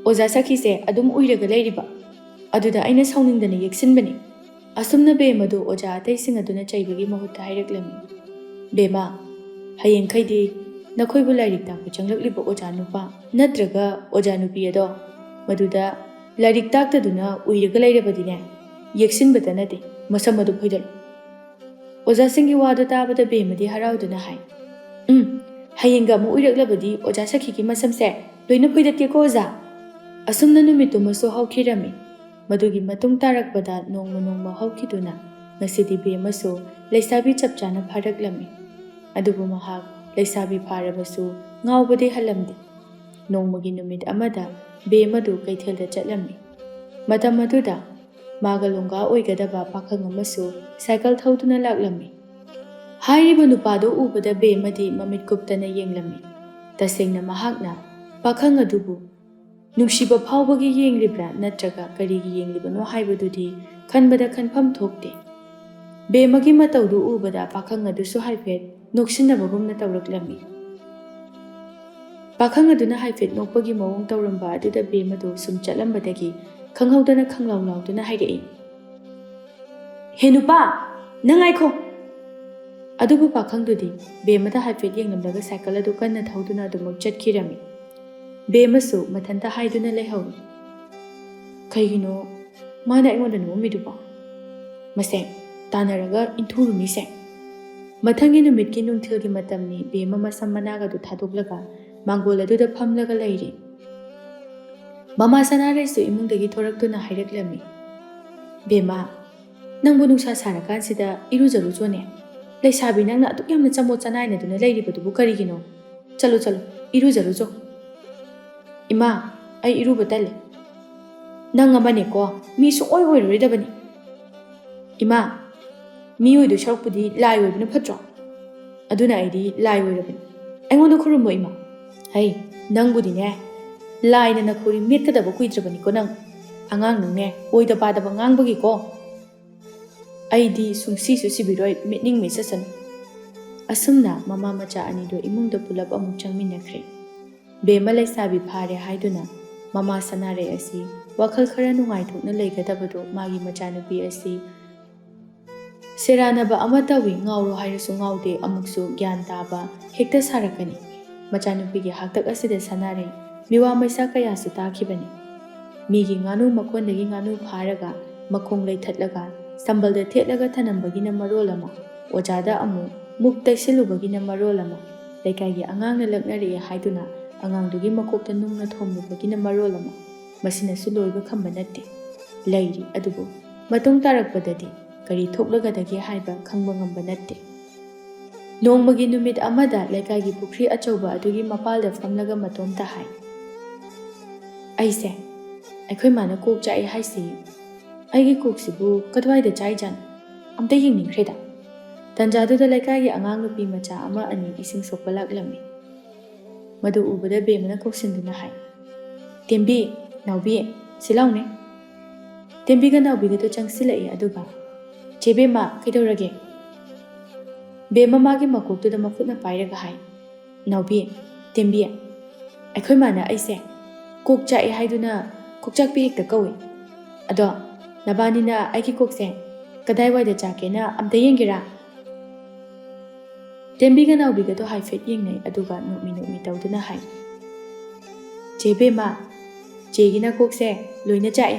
ꯑꯣꯖꯥ ꯁꯈꯤꯁꯦ ꯑꯗꯨꯝ ꯎꯏꯔꯒ ꯂꯩꯔꯤꯕ ꯑꯗꯨꯗ ꯑꯩꯅ ꯁꯥꯎꯅꯤꯡꯗꯅ ꯌꯦꯛꯁꯤꯟꯕꯅꯤ꯫" ꯑꯁꯨꯝꯅ ꯕꯦꯝꯃꯗꯨ ꯑꯣꯖꯥ ꯑꯇꯩꯁꯤꯡ ꯑꯗꯨꯅ ꯆꯩꯕꯒꯤ ꯃꯍꯨꯠꯇ ꯍꯥꯏꯔꯛꯂꯝꯃꯤ, "ꯕꯦꯝꯃ, ꯍꯌꯦꯡꯈꯩꯗꯤ ꯅꯈꯣꯏꯕꯨ ꯂꯥꯏꯔꯤꯛ ꯇꯥꯛꯄ ꯆꯪꯂꯛꯂꯤꯕ ꯑꯣꯖꯥ ꯅꯨꯄꯥ ꯅꯠꯇ꯭ꯔꯒ ꯑꯣꯖꯥ ꯅꯨꯄꯤ ꯑꯗꯣ ꯃꯗꯨꯗ ꯂꯥꯏꯔꯤꯛ ꯇꯥꯛꯇꯗꯨꯅ ꯎꯏꯔꯒ ꯂꯩꯔꯕꯗꯤꯅꯦ, ꯌꯦꯛꯁꯤꯟꯕꯇ ꯅꯠꯇꯦ, ꯃꯁꯝ ꯑꯗꯨ ꯐꯣꯏꯗꯠꯂꯨ꯫" ꯑꯣꯖꯥꯁꯤꯡꯒꯤ ꯋꯥꯗꯨ ꯇꯥꯕꯗ ꯕꯦꯝꯃꯗꯤ ꯍꯔꯥꯎꯗꯨꯅ ꯍꯥꯏ, "ꯎꯝ, ꯍꯌꯦꯡꯒ ꯑꯃꯨꯛ ꯎꯏꯔꯛꯂꯕꯗꯤ ꯑꯣꯖꯥ ꯁꯈꯤꯒꯤ ꯃꯁꯝꯁꯦ ꯂꯣꯏꯅ ꯐꯣꯏꯗꯠꯀꯦꯀꯣ ꯑꯣꯖꯥ꯫" ꯑꯁꯨꯝꯅ ꯅꯨꯃꯤꯠꯇꯨꯃꯁꯨ ꯍꯧꯈꯤꯔꯝꯃꯤ꯫ ꯃꯗꯨꯒꯤ ꯃꯇꯨꯡ ꯇꯥꯔꯛꯄꯗ ꯅꯣꯡꯃ ꯅꯣꯡꯃ ꯍꯧꯈꯤꯗꯨꯅ ꯉꯁꯤꯗꯤ ꯕꯦꯝꯃꯁꯨ ꯂꯩꯁꯥꯕꯤ ꯆꯞ ꯆꯥꯅ ꯐꯥꯔꯛꯂꯝꯃꯤ꯫ ꯑꯗꯨꯕꯨ ꯃꯍꯥꯛ ꯂꯩꯁꯥꯕꯤ ꯐꯥꯔꯕꯁꯨ ꯉꯥꯎꯕꯗꯤ ꯍꯜꯂꯝꯗꯦ꯫ ꯅꯣꯡꯃꯒꯤ ꯅꯨꯃꯤꯠ ꯑꯃꯗ ꯕꯦꯝꯃꯗꯨ ꯀꯩꯊꯦꯜꯗ ꯆꯠꯂꯝꯃꯤ꯫ ꯃꯇꯝ ꯑꯗꯨꯗ ꯃꯥꯒ ꯂꯣꯡꯒꯥ ꯑꯣꯏꯒꯗꯕ ꯄꯥꯈꯪ ꯑꯃꯁꯨ ꯁꯥꯏꯀꯜ ꯊꯧꯗꯨꯅ ꯂꯥꯛꯂꯝꯃꯤ꯫ ꯍꯥꯏꯔꯤꯕ ꯅꯨꯄꯥꯗꯨ ꯎꯕꯗ ꯕꯦꯝꯃꯗꯤ ꯃꯃꯤꯠ ꯀꯨꯞꯇꯅ ꯌꯦꯡꯂꯝꯃꯤ꯫ ꯇꯁꯦꯡꯅ ꯃꯍꯥꯛꯅ ꯄꯥꯈꯪ ꯑꯗꯨꯕꯨ ꯅꯨꯡꯁꯤꯕ ꯐꯥꯎꯕꯒꯤ ꯌꯦꯡꯂꯤꯕ꯭ꯔꯥ ꯅꯠꯇ꯭ꯔꯒ ꯀꯔꯤꯒꯤ ꯌꯦꯡꯂꯤꯕꯅꯣ ꯍꯥꯏꯕꯗꯨꯗꯤ ꯈꯟꯕꯗ ꯈꯟꯐꯝ ꯊꯣꯛꯇꯦ꯫ ꯕꯦꯝꯃꯒꯤ ꯃꯇꯧꯗꯨ ꯎꯕꯗ ꯄꯥꯈꯪ ꯑꯗꯨꯁꯨ ꯍꯥꯏꯐꯦꯠ ꯅꯣꯛꯁꯤꯟꯅꯕꯒꯨꯝꯅ ꯇꯧꯔꯛꯂꯝꯃꯤ꯫ ꯄꯥꯈꯪ ꯑꯗꯨꯅ ꯍꯥꯏꯐꯦꯠ ꯅꯣꯛꯄꯒꯤ ꯃꯑꯣꯡ ꯇꯧꯔꯝꯕ ꯑꯗꯨꯗ ꯕꯦꯝꯃꯗꯨ ꯁꯨꯝ ꯆꯠꯂꯝꯕꯗꯒꯤ ꯈꯪꯍꯧꯗꯅ ꯈꯪꯂꯥꯎ ꯂꯥꯎꯗꯨꯅ ꯍꯥꯏꯔꯛꯏ, "ꯍꯦ ꯅꯨꯄꯥ, ꯅꯪ ꯉꯥꯏꯈꯣ!" ꯑꯗꯨꯕꯨ ꯄꯥꯈꯪꯗꯨꯗꯤ ꯕꯦꯝꯃꯗ ꯍꯥꯏꯐꯦꯠ ꯌꯦꯡꯂꯝꯂꯒ ꯁꯥꯏꯀꯜ ꯑꯗꯨ ꯀꯟꯅ ꯊꯧꯗꯨꯅ ꯑꯗꯨꯃꯛ ꯆꯠꯈꯤꯔꯝꯃꯤ꯫ ꯕꯦꯝꯃꯁꯨ ꯃꯊꯟꯇ ꯍꯥꯏꯗꯨꯅ ꯂꯩꯍꯧꯏ, "ꯀꯩꯒꯤꯅꯣ ꯃꯥꯅ ꯑꯩꯉꯣꯟꯗ ꯅꯣꯛꯑꯝꯃꯤꯗꯨꯕꯣ? ꯃꯁꯦ, ꯇꯥꯟꯅꯔꯒ ꯏꯟꯊꯨꯔꯨꯅꯤꯁꯦ"꯫ ꯃꯊꯪꯒꯤ ꯅꯨꯃꯤꯠꯀꯤ ꯅꯨꯡꯊꯤꯜꯒꯤ ꯃꯇꯝꯅꯤ꯫ ꯕꯦꯝꯃ ꯃꯁꯝ ꯃꯅꯥꯒꯗꯨ ꯊꯥꯗꯣꯛꯂꯒ ꯃꯥꯡꯒꯣꯜ ꯑꯗꯨꯗ ꯐꯝꯂꯒ ꯂꯩꯔꯤ꯫ ꯃꯃꯥ ꯁꯅꯥꯔꯩꯁꯨ ꯏꯃꯨꯡꯗꯒꯤ ꯊꯣꯔꯛꯇꯨꯅ ꯍꯥꯏꯔꯛꯂꯝꯃꯤ, "ꯕꯦꯝꯃ, ꯅꯪꯕꯨ ꯅꯨꯡꯁꯥ ꯁꯥꯔꯀꯥꯟꯁꯤꯗ ꯏꯔꯨꯖꯔꯨꯆꯣꯅꯦ꯫ ꯂꯩꯁꯥꯕꯤ ꯅꯪꯅ ꯑꯗꯨꯛ ꯌꯥꯝꯅ ꯆꯃꯣꯠ ꯆꯅꯥꯏꯅꯗꯨꯅ ꯂꯩꯔꯤꯕꯗꯨꯕꯨ ꯀꯔꯤꯒꯤꯅꯣ? ꯆꯠꯂꯣ, ꯆꯠꯂꯣ, ꯏꯔꯨꯖꯔꯨꯆꯣ"꯫ "ꯏꯃꯥ, ꯑꯩ ꯏꯔꯨꯕ ꯇꯜꯂꯦ"꯫ "ꯅꯪ ꯑꯃꯅꯦꯀꯣ, ꯃꯤ ꯁꯨꯡꯑꯣꯏ ꯑꯣꯏꯔꯔꯣꯏꯗꯕꯅꯤ"꯫ "ꯏꯃꯥ, ꯃꯤ ꯑꯣꯏꯗꯣꯏ ꯁꯔꯨꯛꯄꯨꯗꯤ ꯂꯥꯏ ꯑꯣꯏꯕꯅ ꯐꯠꯇ꯭ꯔꯣ? ꯑꯗꯨꯅ ꯑꯩꯗꯤ ꯂꯥꯏ ꯑꯣꯏꯔꯕꯅꯤ꯫ ꯑꯩꯉꯣꯟꯗ ꯈꯨꯔꯨꯝꯃꯣ ꯏꯃꯥ"꯫ "ꯍꯩ, ꯅꯪꯕꯨꯗꯤꯅꯦ, ꯂꯥꯏꯅ ꯅꯈꯣꯔꯤ ꯃꯦꯠꯀꯗꯕ ꯀꯨꯏꯗ꯭ꯔꯕꯅꯤꯀꯣ ꯅꯪ꯫ ꯑꯉꯥꯡ ꯅꯪꯅꯦ, ꯑꯣꯏꯗ ꯄꯥꯗꯕ ꯉꯥꯡꯕꯒꯤꯀꯣ꯫ ꯑꯩꯗꯤ ꯁꯨꯡꯁꯤꯁꯨ ꯁꯤꯕꯤꯔꯣꯏ, ꯃꯤꯠꯅꯤꯡ ꯃꯤꯠꯆꯠꯁꯅꯨ"꯫ ꯑꯁꯨꯝꯅ ꯃꯃꯥ ꯃꯆꯥ ꯑꯅꯤꯗꯣ ꯏꯃꯨꯡꯗ ꯄꯨꯂꯞ ꯑꯃꯨꯛ ꯆꯪꯃꯤꯟꯅꯈ꯭ꯔꯦ꯫ ꯕꯦꯝꯃ ꯂꯩꯁꯥꯕꯤ ꯐꯥꯔꯦ ꯍꯥꯏꯗꯨꯅ ꯃꯃꯥ ꯁꯅꯥꯔꯩ ꯑꯁꯤ ꯋꯥꯈꯜ ꯈꯔ ꯅꯨꯡꯉꯥꯏꯊꯣꯛꯅ ꯂꯩꯒꯗꯕꯗꯣ ꯃꯥꯒꯤ ꯃꯆꯥꯅꯨꯄꯤ ꯑꯁꯤ ꯁꯦꯔꯥꯟꯅꯕ ꯑꯃ ꯇꯧꯏ, ꯉꯥꯎꯔꯣ ꯍꯥꯏꯔꯁꯨ ꯉꯥꯎꯗꯦ, ꯑꯃꯨꯛꯁꯨ ꯒ꯭ꯌꯥꯟ ꯇꯥꯕ ꯍꯦꯛꯇ ꯁꯥꯔꯛꯀꯅꯤ꯫ ꯃꯆꯥꯅꯨꯄꯤꯒꯤ ꯍꯥꯛꯇꯛ ꯑꯁꯤꯗ ꯁꯅꯥꯔꯩ ꯃꯤꯋꯥ ꯃꯩꯁꯥ ꯀꯌꯥꯁꯨ ꯇꯥꯈꯤꯕꯅꯤ꯫ ꯃꯤꯒꯤ ꯉꯥꯅꯨ ꯃꯀꯣꯟꯗꯒꯤ ꯉꯥꯅꯨ ꯐꯥꯔꯒ ꯃꯈꯣꯡ ꯂꯩꯊꯠꯂꯒ ꯁꯝꯕꯜꯗ ꯊꯦꯠꯂꯒ ꯊꯅꯝꯕꯒꯤꯅ ꯃꯔꯣꯜ ꯑꯃ, ꯑꯣꯖꯥꯗ ꯑꯃꯨꯛ ꯃꯨꯛ ꯇꯩꯁꯤꯜꯂꯨꯕꯒꯤꯅ ꯃꯔꯣꯜ ꯑꯃ, ꯂꯩꯀꯥꯏꯒꯤ ꯑꯉꯥꯡꯅ ꯂꯛꯅꯔꯛꯑꯦ ꯍꯥꯏꯗꯨꯅ ꯑꯉꯥꯡꯗꯨꯒꯤ ꯃꯀꯣꯛꯇ ꯅꯨꯡꯅ ꯊꯣꯝꯂꯨꯕꯒꯤꯅ ꯃꯔꯣꯜ ꯑꯃ꯫ ꯃꯁꯤꯅꯁꯨ ꯂꯣꯏꯕ ꯈꯝꯕ ꯅꯠꯇꯦ꯫ ꯂꯩꯔꯤ ꯑꯗꯨꯕꯨ ꯃꯇꯨꯡ ꯇꯥꯔꯛꯄꯗꯗꯤ ꯀꯔꯤ ꯊꯣꯛꯂꯒꯗꯒꯦ ꯍꯥꯏꯕ ꯈꯪꯕ ꯉꯝꯕ ꯅꯠꯇꯦ꯫ ꯅꯣꯡꯃꯒꯤ ꯅꯨꯃꯤꯠ ꯑꯃꯗ ꯂꯩꯀꯥꯏꯒꯤ ꯄꯨꯈ꯭ꯔꯤ ꯑꯆꯧꯕ ꯑꯗꯨꯒꯤ ꯃꯄꯥꯜꯗ ꯐꯝꯂꯒ ꯃꯇꯣꯝꯇ ꯍꯥꯏ, "ꯑꯩꯁꯦ, ꯑꯩꯈꯣꯏ ꯃꯥꯅ ꯀꯣꯛ ꯆꯥꯛꯑꯦ ꯍꯥꯏꯁꯤ, ꯑꯩꯒꯤ ꯀꯣꯛꯁꯤꯕꯨ ꯀꯗꯥꯏꯗ ꯆꯥꯏꯖꯥꯠꯅꯣ? ꯑꯝꯇ ꯌꯦꯡꯅꯤꯡꯈ꯭ꯔꯦꯗ"꯫ ꯇꯟꯖꯥꯗꯨꯗ ꯂꯩꯀꯥꯏꯒꯤ ꯑꯉꯥꯡ ꯅꯨꯄꯤ ꯃꯆꯥ ꯑꯃ ꯑꯅꯤ ꯏꯁꯤꯡ ꯁꯣꯛꯄ ꯂꯥꯛꯂꯝꯃꯤ꯫ ꯃꯗꯨ ꯎꯕꯗ ꯕꯦꯝꯃꯅ ꯀꯧꯁꯤꯟꯗꯨꯅ ꯍꯥꯏ, "ꯇꯦꯝꯕꯤ, ꯅꯥꯎꯕꯤ, ꯁꯤ ꯂꯥꯎꯅꯦ"꯫ ꯇꯦꯝꯕꯤꯒ ꯅꯥꯎꯕꯤꯒꯗꯨ ꯆꯪꯁꯤꯜꯂꯛꯏ, ꯑꯗꯨꯒ, "ꯆꯦ ꯕꯦꯝꯃ, ꯀꯩꯗꯧꯔꯒꯦ?" ꯕꯦꯝꯃ ꯃꯥꯒꯤ ꯃꯀꯣꯛꯇꯨꯗ ꯃꯈꯨꯠꯅ ꯄꯥꯏꯔꯒ ꯍꯥꯏ, "ꯅꯥꯎꯕꯤ, ꯇꯦꯝꯕꯤ, ꯑꯩꯈꯣꯏ ꯃꯥꯅ ꯑꯩꯁꯦ ꯀꯣꯛ ꯆꯥꯛꯑꯦ ꯍꯥꯏꯗꯨꯅ ꯀꯣꯛꯆꯥꯛꯄꯤ ꯍꯦꯛꯇ ꯀꯧꯏ꯫ ꯑꯗꯣ ꯅꯕꯥꯅꯤꯅ ꯑꯩꯒꯤ ꯀꯣꯛꯁꯦ ꯀꯗꯥꯏꯋꯥꯏꯗ ꯆꯥꯛꯀꯦꯅ ꯑꯝꯇ ꯌꯦꯡꯒꯦꯔꯥ? ꯇꯦꯝꯕꯤꯒ ꯅꯥꯎꯕꯤꯒꯗꯣ ꯍꯥꯏꯐꯦꯠ ꯌꯦꯡꯅꯩ, ꯑꯗꯨꯒ ꯅꯣꯛꯃꯤ ꯅꯣꯛꯃꯤ ꯇꯧꯗꯨꯅ ꯍꯥꯏ, "ꯆꯦ ꯕꯦꯝꯃ, ꯆꯦꯒꯤ ꯅꯀꯣꯛꯁꯦ ꯂꯣꯏꯅ ꯆꯥꯛꯑꯦ,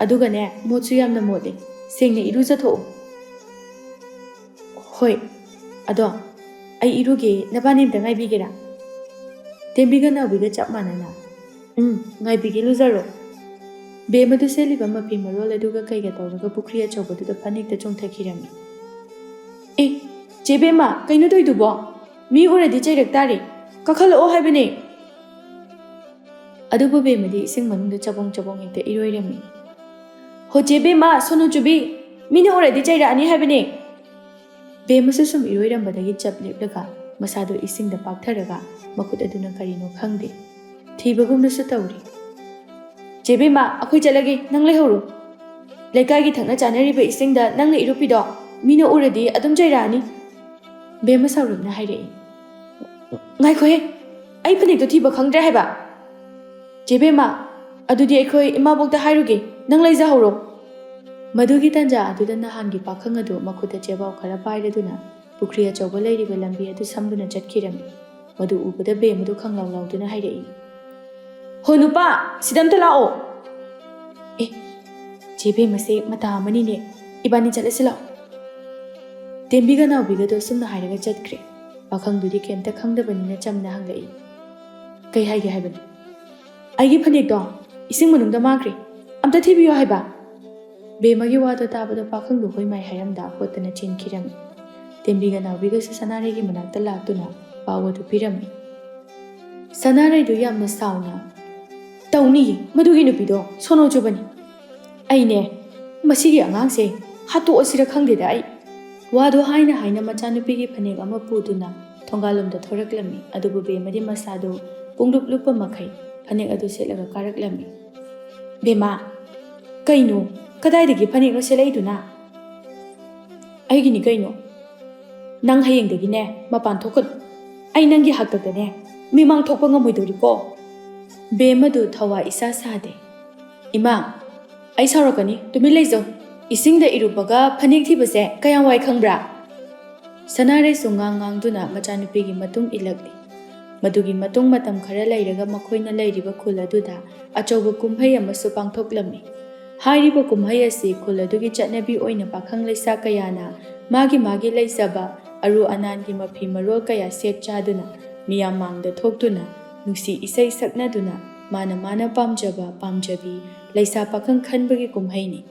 ꯑꯗꯨꯒꯅꯦ ꯃꯣꯠꯁꯨ ꯌꯥꯝꯅ ꯃꯣꯠꯂꯦ, ꯁꯦꯡꯅ ꯏꯔꯨꯖꯊꯣꯛꯎ"꯫ "ꯍꯣꯏ, ꯑꯗꯣ ꯑꯩ ꯏꯔꯨꯒꯦ, ꯅꯕꯥꯅꯤ ꯑꯝꯇ ꯉꯥꯏꯕꯤꯒꯦꯔꯥ?" ꯇꯦꯝꯕꯤꯒ ꯅꯥꯎꯕꯤꯒ ꯆꯞ ꯃꯥꯟꯅꯅ, "ꯎꯝ, ꯉꯥꯏꯕꯤꯒꯦ, ꯂꯨꯖꯔꯣ"꯫ ꯕꯦꯝꯃꯗꯨ ꯁꯦꯠꯂꯤꯕ ꯃꯐꯤ ꯃꯔꯣꯜ ꯑꯗꯨꯒ ꯀꯩꯒ ꯇꯧꯔꯒ ꯄꯨꯈ꯭ꯔꯤ ꯑꯆꯧꯕꯗꯨꯗ ꯐꯅꯦꯛꯇ ꯆꯣꯡꯊꯈꯤꯔꯝꯃꯤ꯫ "ꯑꯦ, ꯆꯦ ꯕꯦꯝꯃ, ꯀꯩꯅꯣ ꯇꯧꯏꯗꯨꯕꯣ? ꯃꯤ ꯎꯔꯗꯤ ꯆꯩꯔꯛ ꯇꯥꯔꯦ, ꯀꯥꯈꯠꯂꯛꯑꯣ ꯍꯥꯏꯕꯅꯦ"꯫ ꯑꯗꯨꯕꯨ ꯕꯦꯝꯃꯗꯤ ꯏꯁꯤꯡ ꯃꯅꯨꯡꯗ ꯆꯕꯣꯡ ꯆꯕꯣꯡ ꯍꯦꯛꯇ ꯏꯔꯣꯏꯔꯝꯃꯤ꯫ "ꯍꯣ ꯆꯦ ꯕꯦꯝꯃ, ꯁꯣꯅꯣ ꯆꯨꯕꯤ, ꯃꯤꯅ ꯎꯔꯗꯤ ꯆꯩꯔꯛꯑꯅꯤ ꯍꯥꯏꯕꯅꯦ"꯫ ꯕꯦꯝꯃꯁꯨ ꯁꯨꯝ ꯏꯔꯣꯏꯔꯝꯕꯗꯒꯤ ꯆꯞ ꯂꯦꯞꯂꯒ ꯃꯁꯥꯗꯨ ꯏꯁꯤꯡꯗ ꯄꯥꯛꯊꯔꯒ ꯃꯈꯨꯠ ꯑꯗꯨꯅ ꯀꯔꯤꯅꯣ ꯈꯪꯗꯦ, ꯊꯤꯕꯒꯨꯝꯅꯁꯨ ꯇꯧꯔꯤ꯫ "ꯆꯦ ꯕꯦꯝꯃ, ꯑꯩꯈꯣꯏ ꯆꯠꯂꯒꯦ, ꯅꯪ ꯂꯩꯍꯧꯔꯣ꯫ ꯂꯩꯀꯥꯏꯒꯤ ꯊꯛꯅ ꯆꯥꯅꯔꯤꯕ ꯏꯁꯤꯡꯗ ꯅꯪꯅ ꯏꯔꯨꯞꯄꯤꯗꯣ ꯃꯤꯅ ꯎꯔꯗꯤ ꯑꯗꯨꯝ ꯆꯩꯔꯛꯑꯅꯤ"꯫ ꯕꯦꯝꯃ ꯁꯥꯎꯔꯞꯅ ꯍꯥꯏꯔꯛꯏ꯫ "ꯉꯥꯏꯈꯣꯍꯦ, ꯑꯩ ꯐꯅꯦꯛꯇꯣ ꯊꯤꯕ ꯈꯪꯗ꯭ꯔꯦ ꯍꯥꯏꯕ"꯫ "ꯆꯦ ꯕꯦꯝꯃ, ꯑꯗꯨꯗꯤ ꯑꯩꯈꯣꯏ ꯏꯃꯥꯕꯣꯛꯇ ꯍꯥꯏꯔꯨꯒꯦ, ꯅꯪ ꯂꯩꯖꯍꯧꯔꯣ"꯫ ꯃꯗꯨꯒꯤ ꯇꯥꯟꯖꯥ ꯑꯗꯨꯗ ꯅꯍꯥꯟꯒꯤ ꯄꯥꯈꯪ ꯑꯗꯨ ꯃꯈꯨꯠꯇ ꯆꯦꯕꯥꯎ ꯈꯔ ꯄꯥꯏꯔꯗꯨꯅ ꯄꯨꯈ꯭ꯔꯤ ꯑꯆꯧꯕ ꯂꯩꯔꯤꯕ ꯂꯝꯕꯤ ꯑꯗꯨ ꯁꯝꯗꯨꯅ ꯆꯠꯈꯤꯔꯝꯃꯤ꯫ ꯃꯗꯨ ꯎꯕꯗ ꯕꯦꯝꯃꯗꯨ ꯈꯪꯂꯥꯎ ꯂꯥꯎꯗꯨꯅ ꯍꯥꯏꯔꯛꯏ, "ꯍꯣ ꯅꯨꯄꯥ, ꯁꯤꯗ ꯑꯝꯇ ꯂꯥꯛꯑꯣ"꯫ "ꯑꯦ, ꯆꯦ ꯕꯦꯝꯃꯁꯦ ꯃꯇꯥ ꯑꯃꯅꯤꯅꯦ, ꯏꯕꯥꯅꯤ ꯆꯠꯂꯁꯤ ꯂꯥꯛꯑꯣ"꯫ ꯇꯦꯝꯕꯤꯒ ꯅꯥꯎꯕꯤꯒꯗꯣ ꯁꯨꯝꯅ ꯍꯥꯏꯔꯒ ꯆꯠꯈ꯭ꯔꯦ꯫ ꯄꯥꯈꯪꯗꯨꯗꯤ ꯀꯩꯝꯇ ꯈꯪꯗꯕꯅꯤꯅ ꯆꯝꯅ ꯍꯪꯂꯛꯏ, "ꯀꯩ ꯍꯥꯏꯒꯦ ꯍꯥꯏꯕꯅꯣ?" "ꯑꯩꯒꯤ ꯐꯅꯦꯛꯇꯣ ꯏꯁꯤꯡ ꯃꯅꯨꯡꯗ ꯃꯥꯡꯈ꯭ꯔꯦ, ꯑꯝꯇ ꯊꯤꯕꯤꯌꯣ ꯍꯥꯏꯕ"꯫ ꯕꯦꯝꯃꯒꯤ ꯋꯥꯗꯣ ꯇꯥꯕꯗ ꯄꯥꯈꯪꯗꯨ ꯍꯣꯏ ꯃꯥꯏ ꯍꯥꯏꯔꯝꯗ ꯍꯣꯠꯇꯅ ꯆꯦꯟꯈꯤꯔꯝꯃꯤ꯫ ꯇꯦꯝꯕꯤꯒ ꯅꯥꯎꯕꯤꯒꯁꯨ ꯁꯅꯥꯔꯩꯒꯤ ꯃꯅꯥꯛꯇ ꯂꯥꯛꯇꯨꯅ ꯄꯥꯎ ꯑꯗꯨ ꯄꯤꯔꯝꯃꯤ꯫ ꯁꯅꯥꯔꯩꯗꯨ ꯌꯥꯝꯅ ꯁꯥꯎꯅ, "ꯇꯧꯅꯤꯌꯦ, ꯃꯗꯨꯒꯤ ꯅꯨꯄꯤꯗꯣ ꯁꯣꯅꯣ ꯆꯨꯕꯅꯤ꯫ ꯑꯩꯅꯦ, ꯃꯁꯤꯒꯤ ꯑꯉꯥꯡꯁꯦ ꯍꯥꯠꯇꯣꯛꯑꯁꯤꯔ ꯈꯪꯗꯦꯗ ꯑꯩ"꯫ ꯋꯥꯗꯣ ꯍꯥꯏꯅ ꯍꯥꯏꯅ ꯃꯆꯥꯅꯨꯄꯤꯒꯤ ꯐꯅꯦꯛ ꯑꯃ ꯄꯨꯗꯨꯅ ꯊꯣꯡꯒꯥꯜꯂꯣꯝꯗ ꯊꯣꯔꯛꯂꯝꯃꯤ꯫ ꯑꯗꯨꯕꯨ ꯕꯦꯝꯃꯗꯤ ꯃꯁꯥꯗꯨ ꯄꯨꯡꯂꯨꯞ ꯂꯨꯞꯄ ꯃꯈꯩ ꯐꯅꯦꯛ ꯑꯗꯨ ꯁꯦꯠꯂꯒ ꯀꯥꯔꯛꯂꯝꯃꯤ꯫ "ꯕꯦꯝꯃ, ꯀꯩꯅꯣ? ꯀꯗꯥꯏꯗꯒꯤ ꯐꯅꯦꯛꯅꯣ ꯁꯦꯠꯂꯛꯏꯗꯨꯅ?" "ꯑꯩꯒꯤꯅꯤ ꯀꯩꯅꯣ꯫ ꯅꯪ ꯍꯌꯦꯡꯗꯒꯤꯅꯦ ꯃꯄꯥꯟ ꯊꯣꯛꯀꯅꯨ꯫ ꯑꯩ ꯅꯪꯒꯤ ꯍꯥꯛꯇꯛꯇꯅꯦ ꯃꯤꯃꯥꯡ ꯊꯣꯛꯄ ꯉꯝꯃꯣꯏꯗꯧꯔꯤꯀꯣ"꯫ ꯕꯦꯝꯃꯗꯨ ꯊꯋꯥ ꯏꯁꯥ ꯁꯥꯗꯦ꯫ "ꯏꯃꯥ, ꯑꯩ ꯁꯥꯎꯔꯛꯀꯅꯤ, ꯇꯨꯃꯤꯟ ꯂꯩꯖꯧ꯫ ꯏꯁꯤꯡꯗ ꯏꯔꯨꯕꯒ ꯐꯅꯦꯛ ꯊꯤꯕꯁꯦ ꯀꯌꯥꯝ ꯋꯥꯏ ꯈꯪꯕ꯭ꯔꯥ?" ꯁꯅꯥꯔꯩꯁꯨ ꯉꯥꯡ ꯉꯥꯡꯗꯨꯅ ꯃꯆꯥꯅꯨꯄꯤꯒꯤ ꯃꯇꯨꯡ ꯏꯜꯂꯛꯂꯤ꯫ ꯃꯗꯨꯒꯤ ꯃꯇꯨꯡ ꯃꯇꯝ ꯈꯔ ꯂꯩꯔꯒ ꯃꯈꯣꯏꯅ ꯂꯩꯔꯤꯕ ꯈꯨꯜ ꯑꯗꯨꯗ ꯑꯆꯧꯕ ꯀꯨꯝꯍꯩ ꯑꯃꯁꯨ ꯄꯥꯡꯊꯣꯛꯂꯝꯃꯤ꯫ ꯍꯥꯏꯔꯤꯕ ꯀꯨꯝꯍꯩ ꯑꯁꯤ ꯈꯨꯜ ꯑꯗꯨꯒꯤ ꯆꯠꯅꯕꯤ ꯑꯣꯏꯅ ꯄꯥꯈꯪ ꯂꯩꯁꯥ ꯀꯌꯥꯅ ꯃꯥꯒꯤ ꯃꯥꯒꯤ ꯂꯩꯖꯕ ꯑꯔꯨ ꯑꯅꯥꯟꯒꯤ ꯃꯐꯤ ꯃꯔꯣꯜ ꯀꯌꯥ ꯁꯦꯠ ꯆꯥꯗꯨꯅ ꯃꯤꯌꯥꯝ ꯃꯥꯡꯗ ꯊꯣꯛꯇꯨꯅ ꯅꯨꯡꯁꯤ ꯏꯁꯩ ꯁꯛꯅꯗꯨꯅ ꯃꯥꯅ ꯃꯥꯅ ꯄꯥꯝꯖꯕ ꯄꯥꯝꯖꯕꯤ ꯂꯩꯁꯥ ꯄꯥꯈꯪ ꯈꯟꯕꯒꯤ ꯀꯨꯝꯍꯩꯅꯤ꯫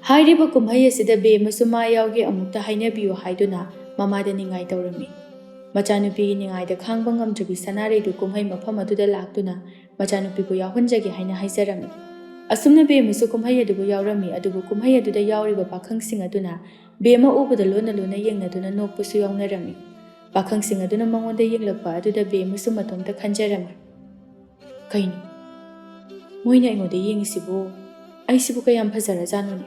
ꯍꯥꯏꯔꯤꯕ ꯀꯨꯝꯍꯩ ꯑꯁꯤꯗ ꯕꯦꯝꯃꯁꯨ ꯃꯥ ꯌꯥꯎꯒꯦ, ꯑꯃꯨꯛꯇ ꯍꯥꯏꯅꯕꯤꯌꯨ ꯍꯥꯏꯗꯨꯅ ꯃꯃꯥꯗ ꯅꯤꯡꯉꯥꯏ ꯇꯧꯔꯝꯃꯤ꯫ ꯃꯆꯥꯅꯨꯄꯤꯒꯤ ꯅꯤꯡꯉꯥꯏꯗ ꯈꯥꯡꯕ ꯉꯝꯗ꯭ꯔꯕꯤ ꯁꯅꯥꯔꯩꯗꯨ ꯀꯨꯝꯍꯩ ꯃꯐꯝ ꯑꯗꯨꯗ ꯂꯥꯛꯇꯨꯅ ꯃꯆꯥꯅꯨꯄꯤꯕꯨ ꯌꯥꯎꯍꯟꯖꯒꯦ ꯍꯥꯏꯅ ꯍꯥꯏꯖꯔꯝꯃꯤ꯫ ꯑꯁꯨꯝꯅ ꯕꯦꯝꯃꯁꯨ ꯀꯨꯝꯍꯩ ꯑꯗꯨꯕꯨ ꯌꯥꯎꯔꯝꯃꯤ꯫ ꯑꯗꯨꯕꯨ ꯀꯨꯝꯍꯩ ꯑꯗꯨꯗ ꯌꯥꯎꯔꯤꯕ ꯄꯥꯈꯪꯁꯤꯡ ꯑꯗꯨꯅ ꯕꯦꯝꯃ ꯎꯕꯗ ꯂꯣꯟꯅ ꯂꯣꯟꯅ ꯌꯦꯡꯅꯗꯨꯅ ꯅꯣꯛꯄꯁꯨ ꯌꯥꯎꯅꯔꯝꯃꯤ꯫ ꯄꯥꯈꯪꯁꯤꯡ ꯑꯗꯨꯅ ꯃꯉꯣꯟꯗ ꯌꯦꯡꯂꯛꯄ ꯑꯗꯨꯗ ꯕꯦꯝꯃꯁꯨ ꯃꯇꯣꯝꯇ ꯈꯟꯖꯔꯝꯃꯤ, "ꯀꯩꯅꯣ? ꯃꯣꯏꯅ ꯑꯩꯉꯣꯟꯗ ꯌꯦꯡꯉꯤꯁꯤꯕꯨ? ꯑꯩꯁꯤꯕꯨ ꯀꯌꯥꯝ ꯐꯖꯔꯖꯥꯠꯅꯣꯅꯦ?"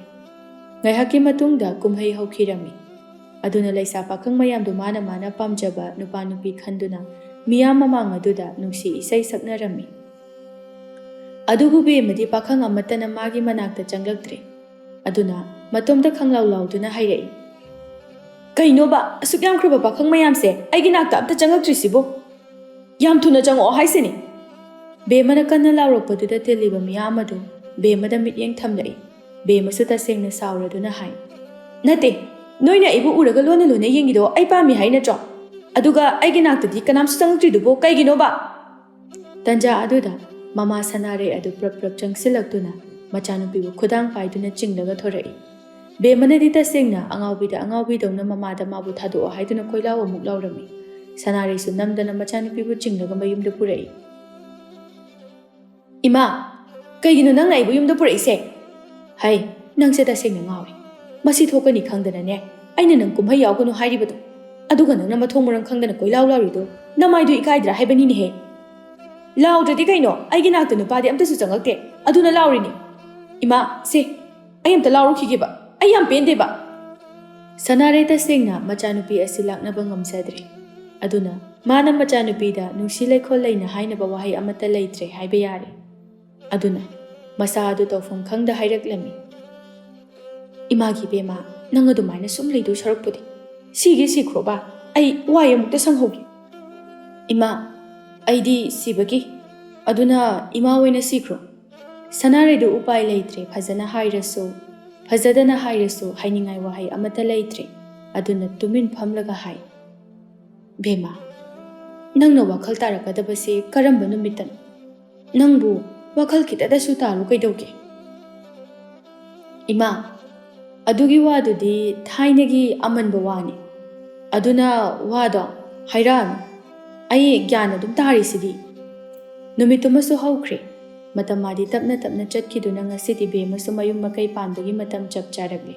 ꯉꯥꯏꯍꯥꯛꯀꯤ ꯃꯇꯨꯡꯗ ꯀꯨꯝꯍꯩ ꯍꯧꯈꯤꯔꯝꯃꯤ꯫ ꯑꯗꯨꯅ ꯂꯩꯁꯥ ꯄꯥꯈꯪ ꯃꯌꯥꯝꯗꯨ ꯃꯥꯅ ꯃꯥꯅ ꯄꯥꯝꯖꯕ ꯅꯨꯄꯥ ꯅꯨꯄꯤ ꯈꯟꯗꯨꯅ ꯃꯤꯌꯥꯝ ꯃꯃꯥꯡ ꯑꯗꯨꯗ ꯅꯨꯡꯁꯤ ꯏꯁꯩ ꯁꯛꯅꯔꯝꯃꯤ꯫ ꯑꯗꯨꯕꯨ ꯕꯦꯝꯃꯗꯤ ꯄꯥꯈꯪ ꯑꯃꯠꯇꯅ ꯃꯥꯒꯤ ꯃꯅꯥꯛꯇ ꯆꯪꯂꯛꯇ꯭ꯔꯦ꯫ ꯑꯗꯨꯅ ꯃꯇꯣꯝꯇ ꯈꯪꯂꯥꯎ ꯂꯥꯎꯗꯨꯅ ꯍꯥꯏꯔꯛꯏ, "ꯀꯩꯅꯣꯕ, ꯑꯁꯨꯛ ꯌꯥꯝꯈ꯭ꯔꯕ ꯄꯥꯈꯪ ꯃꯌꯥꯝꯁꯦ ꯑꯩꯒꯤ ꯅꯥꯛꯇ ꯑꯝꯇ ꯆꯪꯂꯛꯇ꯭ꯔꯤꯁꯤꯕꯨ? ꯌꯥꯝ ꯊꯨꯅ ꯆꯪꯉꯛꯑꯣ ꯍꯥꯏꯁꯤꯅꯤ!" ꯕꯦꯝꯃꯅ ꯀꯟꯅ ꯂꯥꯎꯔꯛꯄꯗꯨꯗ ꯇꯤꯜꯂꯤꯕ ꯃꯤꯌꯥꯝ ꯑꯗꯨ ꯕꯦꯝꯃꯗ ꯃꯤꯠꯌꯦꯡ ꯊꯝꯂꯛꯏ꯫ ꯕꯦꯝꯃꯁꯨ ꯇꯁꯦꯡꯅ ꯁꯥꯎꯔꯗꯨꯅ ꯍꯥꯏ, "ꯅꯠꯇꯦ, ꯅꯣꯏꯅ ꯑꯩꯕꯨ ꯎꯔꯒ ꯂꯣꯟꯅ ꯂꯣꯟꯅ ꯌꯦꯡꯉꯤꯗꯣ ꯑꯩ ꯄꯥꯝꯃꯤ ꯍꯥꯏ ꯅꯠꯇ꯭ꯔꯣ? ꯑꯗꯨꯒ ꯑꯩꯒꯤ ꯅꯥꯛꯇꯗꯤ ꯀꯅꯥꯝꯁꯨ ꯆꯪꯉꯛꯇ꯭ꯔꯤꯗꯨꯕꯨ ꯀꯩꯒꯤꯅꯣꯕ?" ꯇꯟꯖꯥ ꯑꯗꯨꯗ ꯃꯃꯥ ꯁꯅꯥꯔꯩ ꯑꯗꯨ ꯄ꯭ꯔꯞ ꯄ꯭ꯔꯞ ꯆꯪꯁꯤꯜꯂꯛꯇꯨꯅ ꯃꯆꯥꯅꯨꯄꯤꯕꯨ ꯈꯨꯗꯥꯡ ꯄꯥꯏꯗꯨꯅ ꯆꯤꯡꯂꯒ ꯊꯣꯔꯛꯏ꯫ ꯕꯦꯝꯃꯅꯗꯤ ꯇꯁꯦꯡꯅ ꯑꯉꯥꯎꯕꯤꯗ ꯑꯉꯥꯎꯕꯤꯗꯧꯅ ꯃꯃꯥꯗ ꯃꯥꯕꯨ ꯊꯥꯗꯣꯛꯑꯣ ꯍꯥꯏꯗꯨꯅ ꯀꯣꯏꯂꯥꯎ ꯑꯃꯨꯛ ꯂꯥꯎꯔꯝꯃꯤ꯫ ꯁꯅꯥꯔꯩꯁꯨ ꯅꯝꯗꯅ ꯃꯆꯥꯅꯨꯄꯤꯕꯨ ꯆꯤꯡꯂꯒ ꯃꯌꯨꯝꯗ ꯄꯨꯔꯛꯏ꯫ "ꯏꯃꯥ, ꯀꯩꯒꯤꯅꯣ ꯅꯪꯅ ꯑꯩꯕꯨ ꯌꯨꯝꯗ ꯄꯨꯔꯛꯏꯁꯦ?" "ꯍꯩ, ꯅꯪꯁꯦ ꯇꯁꯦꯡꯅ ꯉꯥꯎꯔꯦ꯫ ꯃꯁꯤ ꯊꯣꯛꯀꯅꯤ ꯈꯪꯗꯅꯅꯦ ꯑꯩꯅ ꯅꯪ ꯀꯨꯝꯍꯩ ꯌꯥꯎꯒꯅꯨ ꯍꯥꯏꯔꯤꯕꯗꯣ꯫ ꯑꯗꯨꯒ ꯅꯪꯅ ꯃꯊꯣꯡ ꯃꯔꯝ ꯈꯪꯗꯅ ꯀꯣꯏꯂꯥꯎ ꯂꯥꯎꯔꯤꯗꯣ ꯅꯃꯥꯏꯗꯨ ꯏꯀꯥꯏꯗ꯭ꯔꯥ ꯍꯥꯏꯕꯅꯤꯅꯦꯍꯦ?" "ꯂꯥꯎꯗ꯭ꯔꯗꯤ ꯀꯩꯅꯣ? ꯑꯩꯒꯤ ꯅꯥꯛꯇ ꯅꯨꯄꯥꯗꯤ ꯑꯝꯇꯁꯨ ꯆꯪꯉꯛꯇꯦ, ꯑꯗꯨꯅ ꯂꯥꯎꯔꯤꯅꯤ꯫ ꯏꯃꯥ, ꯁꯦ, ꯑꯩ ꯑꯝꯇ ꯂꯥꯎꯔꯨꯈꯤꯒꯦꯕ, ꯑꯩ ꯌꯥꯝ ꯄꯦꯟꯗꯦꯕ꯫" ꯁꯅꯥꯔꯩ ꯇꯁꯦꯡꯅ ꯃꯆꯥꯅꯨꯄꯤ ꯑꯁꯤ ꯂꯥꯛꯅꯕ ꯉꯝꯖꯗ꯭ꯔꯦ꯫ ꯑꯗꯨꯅ ꯃꯥꯅ ꯃꯆꯥꯅꯨꯄꯤꯗ ꯅꯨꯡꯁꯤ ꯂꯩꯈꯣꯜ ꯂꯩꯅ ꯍꯥꯏꯅꯕ ꯋꯥꯍꯩ ꯑꯃꯠꯇ ꯂꯩꯇ꯭ꯔꯦ ꯍꯥꯏꯕ ꯌꯥꯔꯦ꯫ ꯑꯗꯨꯅ ꯃꯁꯥ ꯑꯗꯨ ꯇꯧꯐꯝ ꯈꯪꯗ ꯍꯥꯏꯔꯛꯂꯝꯃꯤ, "ꯏꯃꯥꯒꯤ ꯏꯕꯦꯝꯃ, ꯅꯪ ꯑꯗꯨꯃꯥꯏꯅ ꯁꯨꯝ ꯂꯩꯗꯧ ꯁꯔꯨꯛꯄꯨꯗꯤ ꯁꯤꯒꯦ ꯁꯤꯈ꯭ꯔꯣꯕ, ꯑꯩ ꯋꯥꯏ ꯑꯃꯨꯛꯇ ꯁꯪꯍꯧꯒꯦ꯫" "ꯏꯃꯥ, ꯑꯩꯗꯤ ꯁꯤꯕꯒꯤ, ꯑꯗꯨꯅ ꯏꯃꯥ ꯑꯣꯏꯅ ꯁꯤꯈ꯭ꯔꯣ꯫" ꯁꯅꯥꯔꯩꯗꯨ ꯎꯄꯥꯏ ꯂꯩꯇ꯭ꯔꯦ, ꯐꯖꯅ ꯍꯥꯏꯔꯁꯨ ꯐꯖꯗꯅ ꯍꯥꯏꯔꯁꯨ ꯍꯥꯏꯅꯤꯡꯉꯥꯏ ꯋꯥꯍꯩ ꯑꯃꯠꯇ ꯂꯩꯇ꯭ꯔꯦ꯫ ꯑꯗꯨꯅ ꯇꯨꯃꯤꯟ ꯐꯝꯂꯒ ꯍꯥꯏ, "ꯕꯦꯝꯃ, ꯅꯪꯅ ꯋꯥꯈꯜ ꯇꯥꯔꯛꯀꯗꯕꯁꯦ ꯀꯔꯝꯕ ꯅꯨꯃꯤꯠꯇꯅꯣ? ꯅꯪꯕꯨ ꯋꯥꯈꯜ ꯈꯤꯇꯗꯁꯨ ꯇꯥꯔꯨ ꯀꯩꯗꯧꯒꯦ?" "ꯏꯃꯥ, ꯑꯗꯨꯒꯤ ꯋꯥꯗꯨꯗꯤ ꯊꯥꯏꯅꯒꯤ ꯑꯃꯟꯕ ꯋꯥꯅꯤ꯫ ꯑꯗꯨꯅ ꯋꯥꯗꯣ ꯍꯥꯏꯔꯛꯑꯅꯨ꯫ ꯑꯩ ꯒ꯭ꯌꯥꯟ ꯑꯗꯨꯝ ꯇꯥꯔꯤꯁꯤꯗꯤ꯫" ꯅꯨꯃꯤꯠꯇꯨꯃꯁꯨ ꯍꯧꯈ꯭ꯔꯦ꯫ ꯃꯇꯝ ꯃꯥꯗꯤ ꯇꯞꯅ ꯇꯞꯅ ꯆꯠꯈꯤꯗꯨꯅ ꯉꯁꯤꯗꯤ ꯕꯦꯝꯃꯁꯨ ꯃꯌꯨꯝ ꯃꯀꯩ ꯄꯥꯟꯕꯒꯤ ꯃꯇꯝ ꯆꯞ ꯆꯥꯔꯛꯂꯦ꯫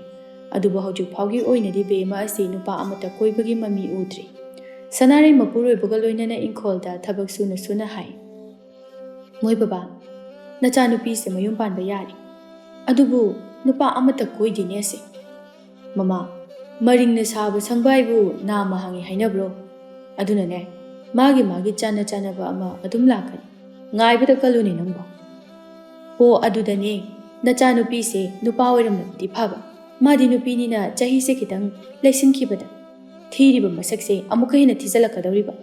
ꯑꯗꯨꯕꯨ ꯍꯧꯖꯤꯛ ꯐꯥꯎꯒꯤ ꯑꯣꯏꯅꯗꯤ ꯕꯦꯝꯃ ꯑꯁꯤ ꯅꯨꯄꯥ ꯑꯃꯠꯇ ꯀꯣꯏꯕꯒꯤ ꯃꯃꯤ ꯎꯗ꯭ꯔꯤ꯫ ꯁꯅꯥꯔꯩ ꯃꯄꯨꯔꯣꯏꯕꯒ ꯂꯣꯏꯅꯅ ꯏꯪꯈꯣꯜꯗ ꯊꯕꯛ ꯁꯨꯅ ꯁꯨꯅ ꯍꯥꯏ, "ꯃꯣꯏ ꯕꯕꯥ, ꯅꯆꯥꯅꯨꯄꯤꯁꯦ ꯃꯌꯨꯝ ꯄꯥꯟꯕ ꯌꯥꯔꯦ꯫ ꯑꯗꯨꯕꯨ ꯅꯨꯄꯥ ꯑꯃꯠꯇ ꯀꯣꯏꯗꯦꯅꯦ ꯑꯁꯦ꯫" "ꯃꯃꯥ, ꯃꯔꯤꯡꯅ ꯁꯥꯕ ꯁꯪꯕꯥꯏꯕꯨ ꯅꯥꯝꯃ ꯍꯥꯡꯉꯤ ꯍꯥꯏꯅꯕ꯭ꯔꯣ? ꯑꯗꯨꯅꯅꯦ, ꯃꯥꯒꯤ ꯃꯥꯒꯤ ꯆꯥꯟꯅ ꯆꯥꯟꯅꯕ ꯑꯃ ꯑꯗꯨꯝ ꯂꯥꯛꯀꯅꯤ꯫ ꯉꯥꯏꯕꯗ ꯀꯜꯂꯨꯅꯦ ꯅꯪꯕꯣ꯫" "ꯑꯣ, ꯑꯗꯨꯗꯅꯦ, ꯅꯆꯥꯅꯨꯄꯤꯁꯦ ꯅꯨꯄꯥ ꯑꯣꯏꯔꯝꯂꯕꯗꯤ ꯐꯕ꯫ ꯃꯥꯗꯤ ꯅꯨꯄꯤꯅꯤꯅ ꯆꯍꯤꯁꯦ ꯈꯤꯇꯪ ꯂꯩꯁꯤꯟꯈꯤꯕꯗ ꯊꯤꯔꯤꯕ ꯃꯁꯛꯁꯦ ꯑꯃꯨꯛꯀ ꯍꯦꯟꯅ ꯊꯤꯖꯤꯜꯂꯛꯀꯗꯧꯔꯤꯕ꯫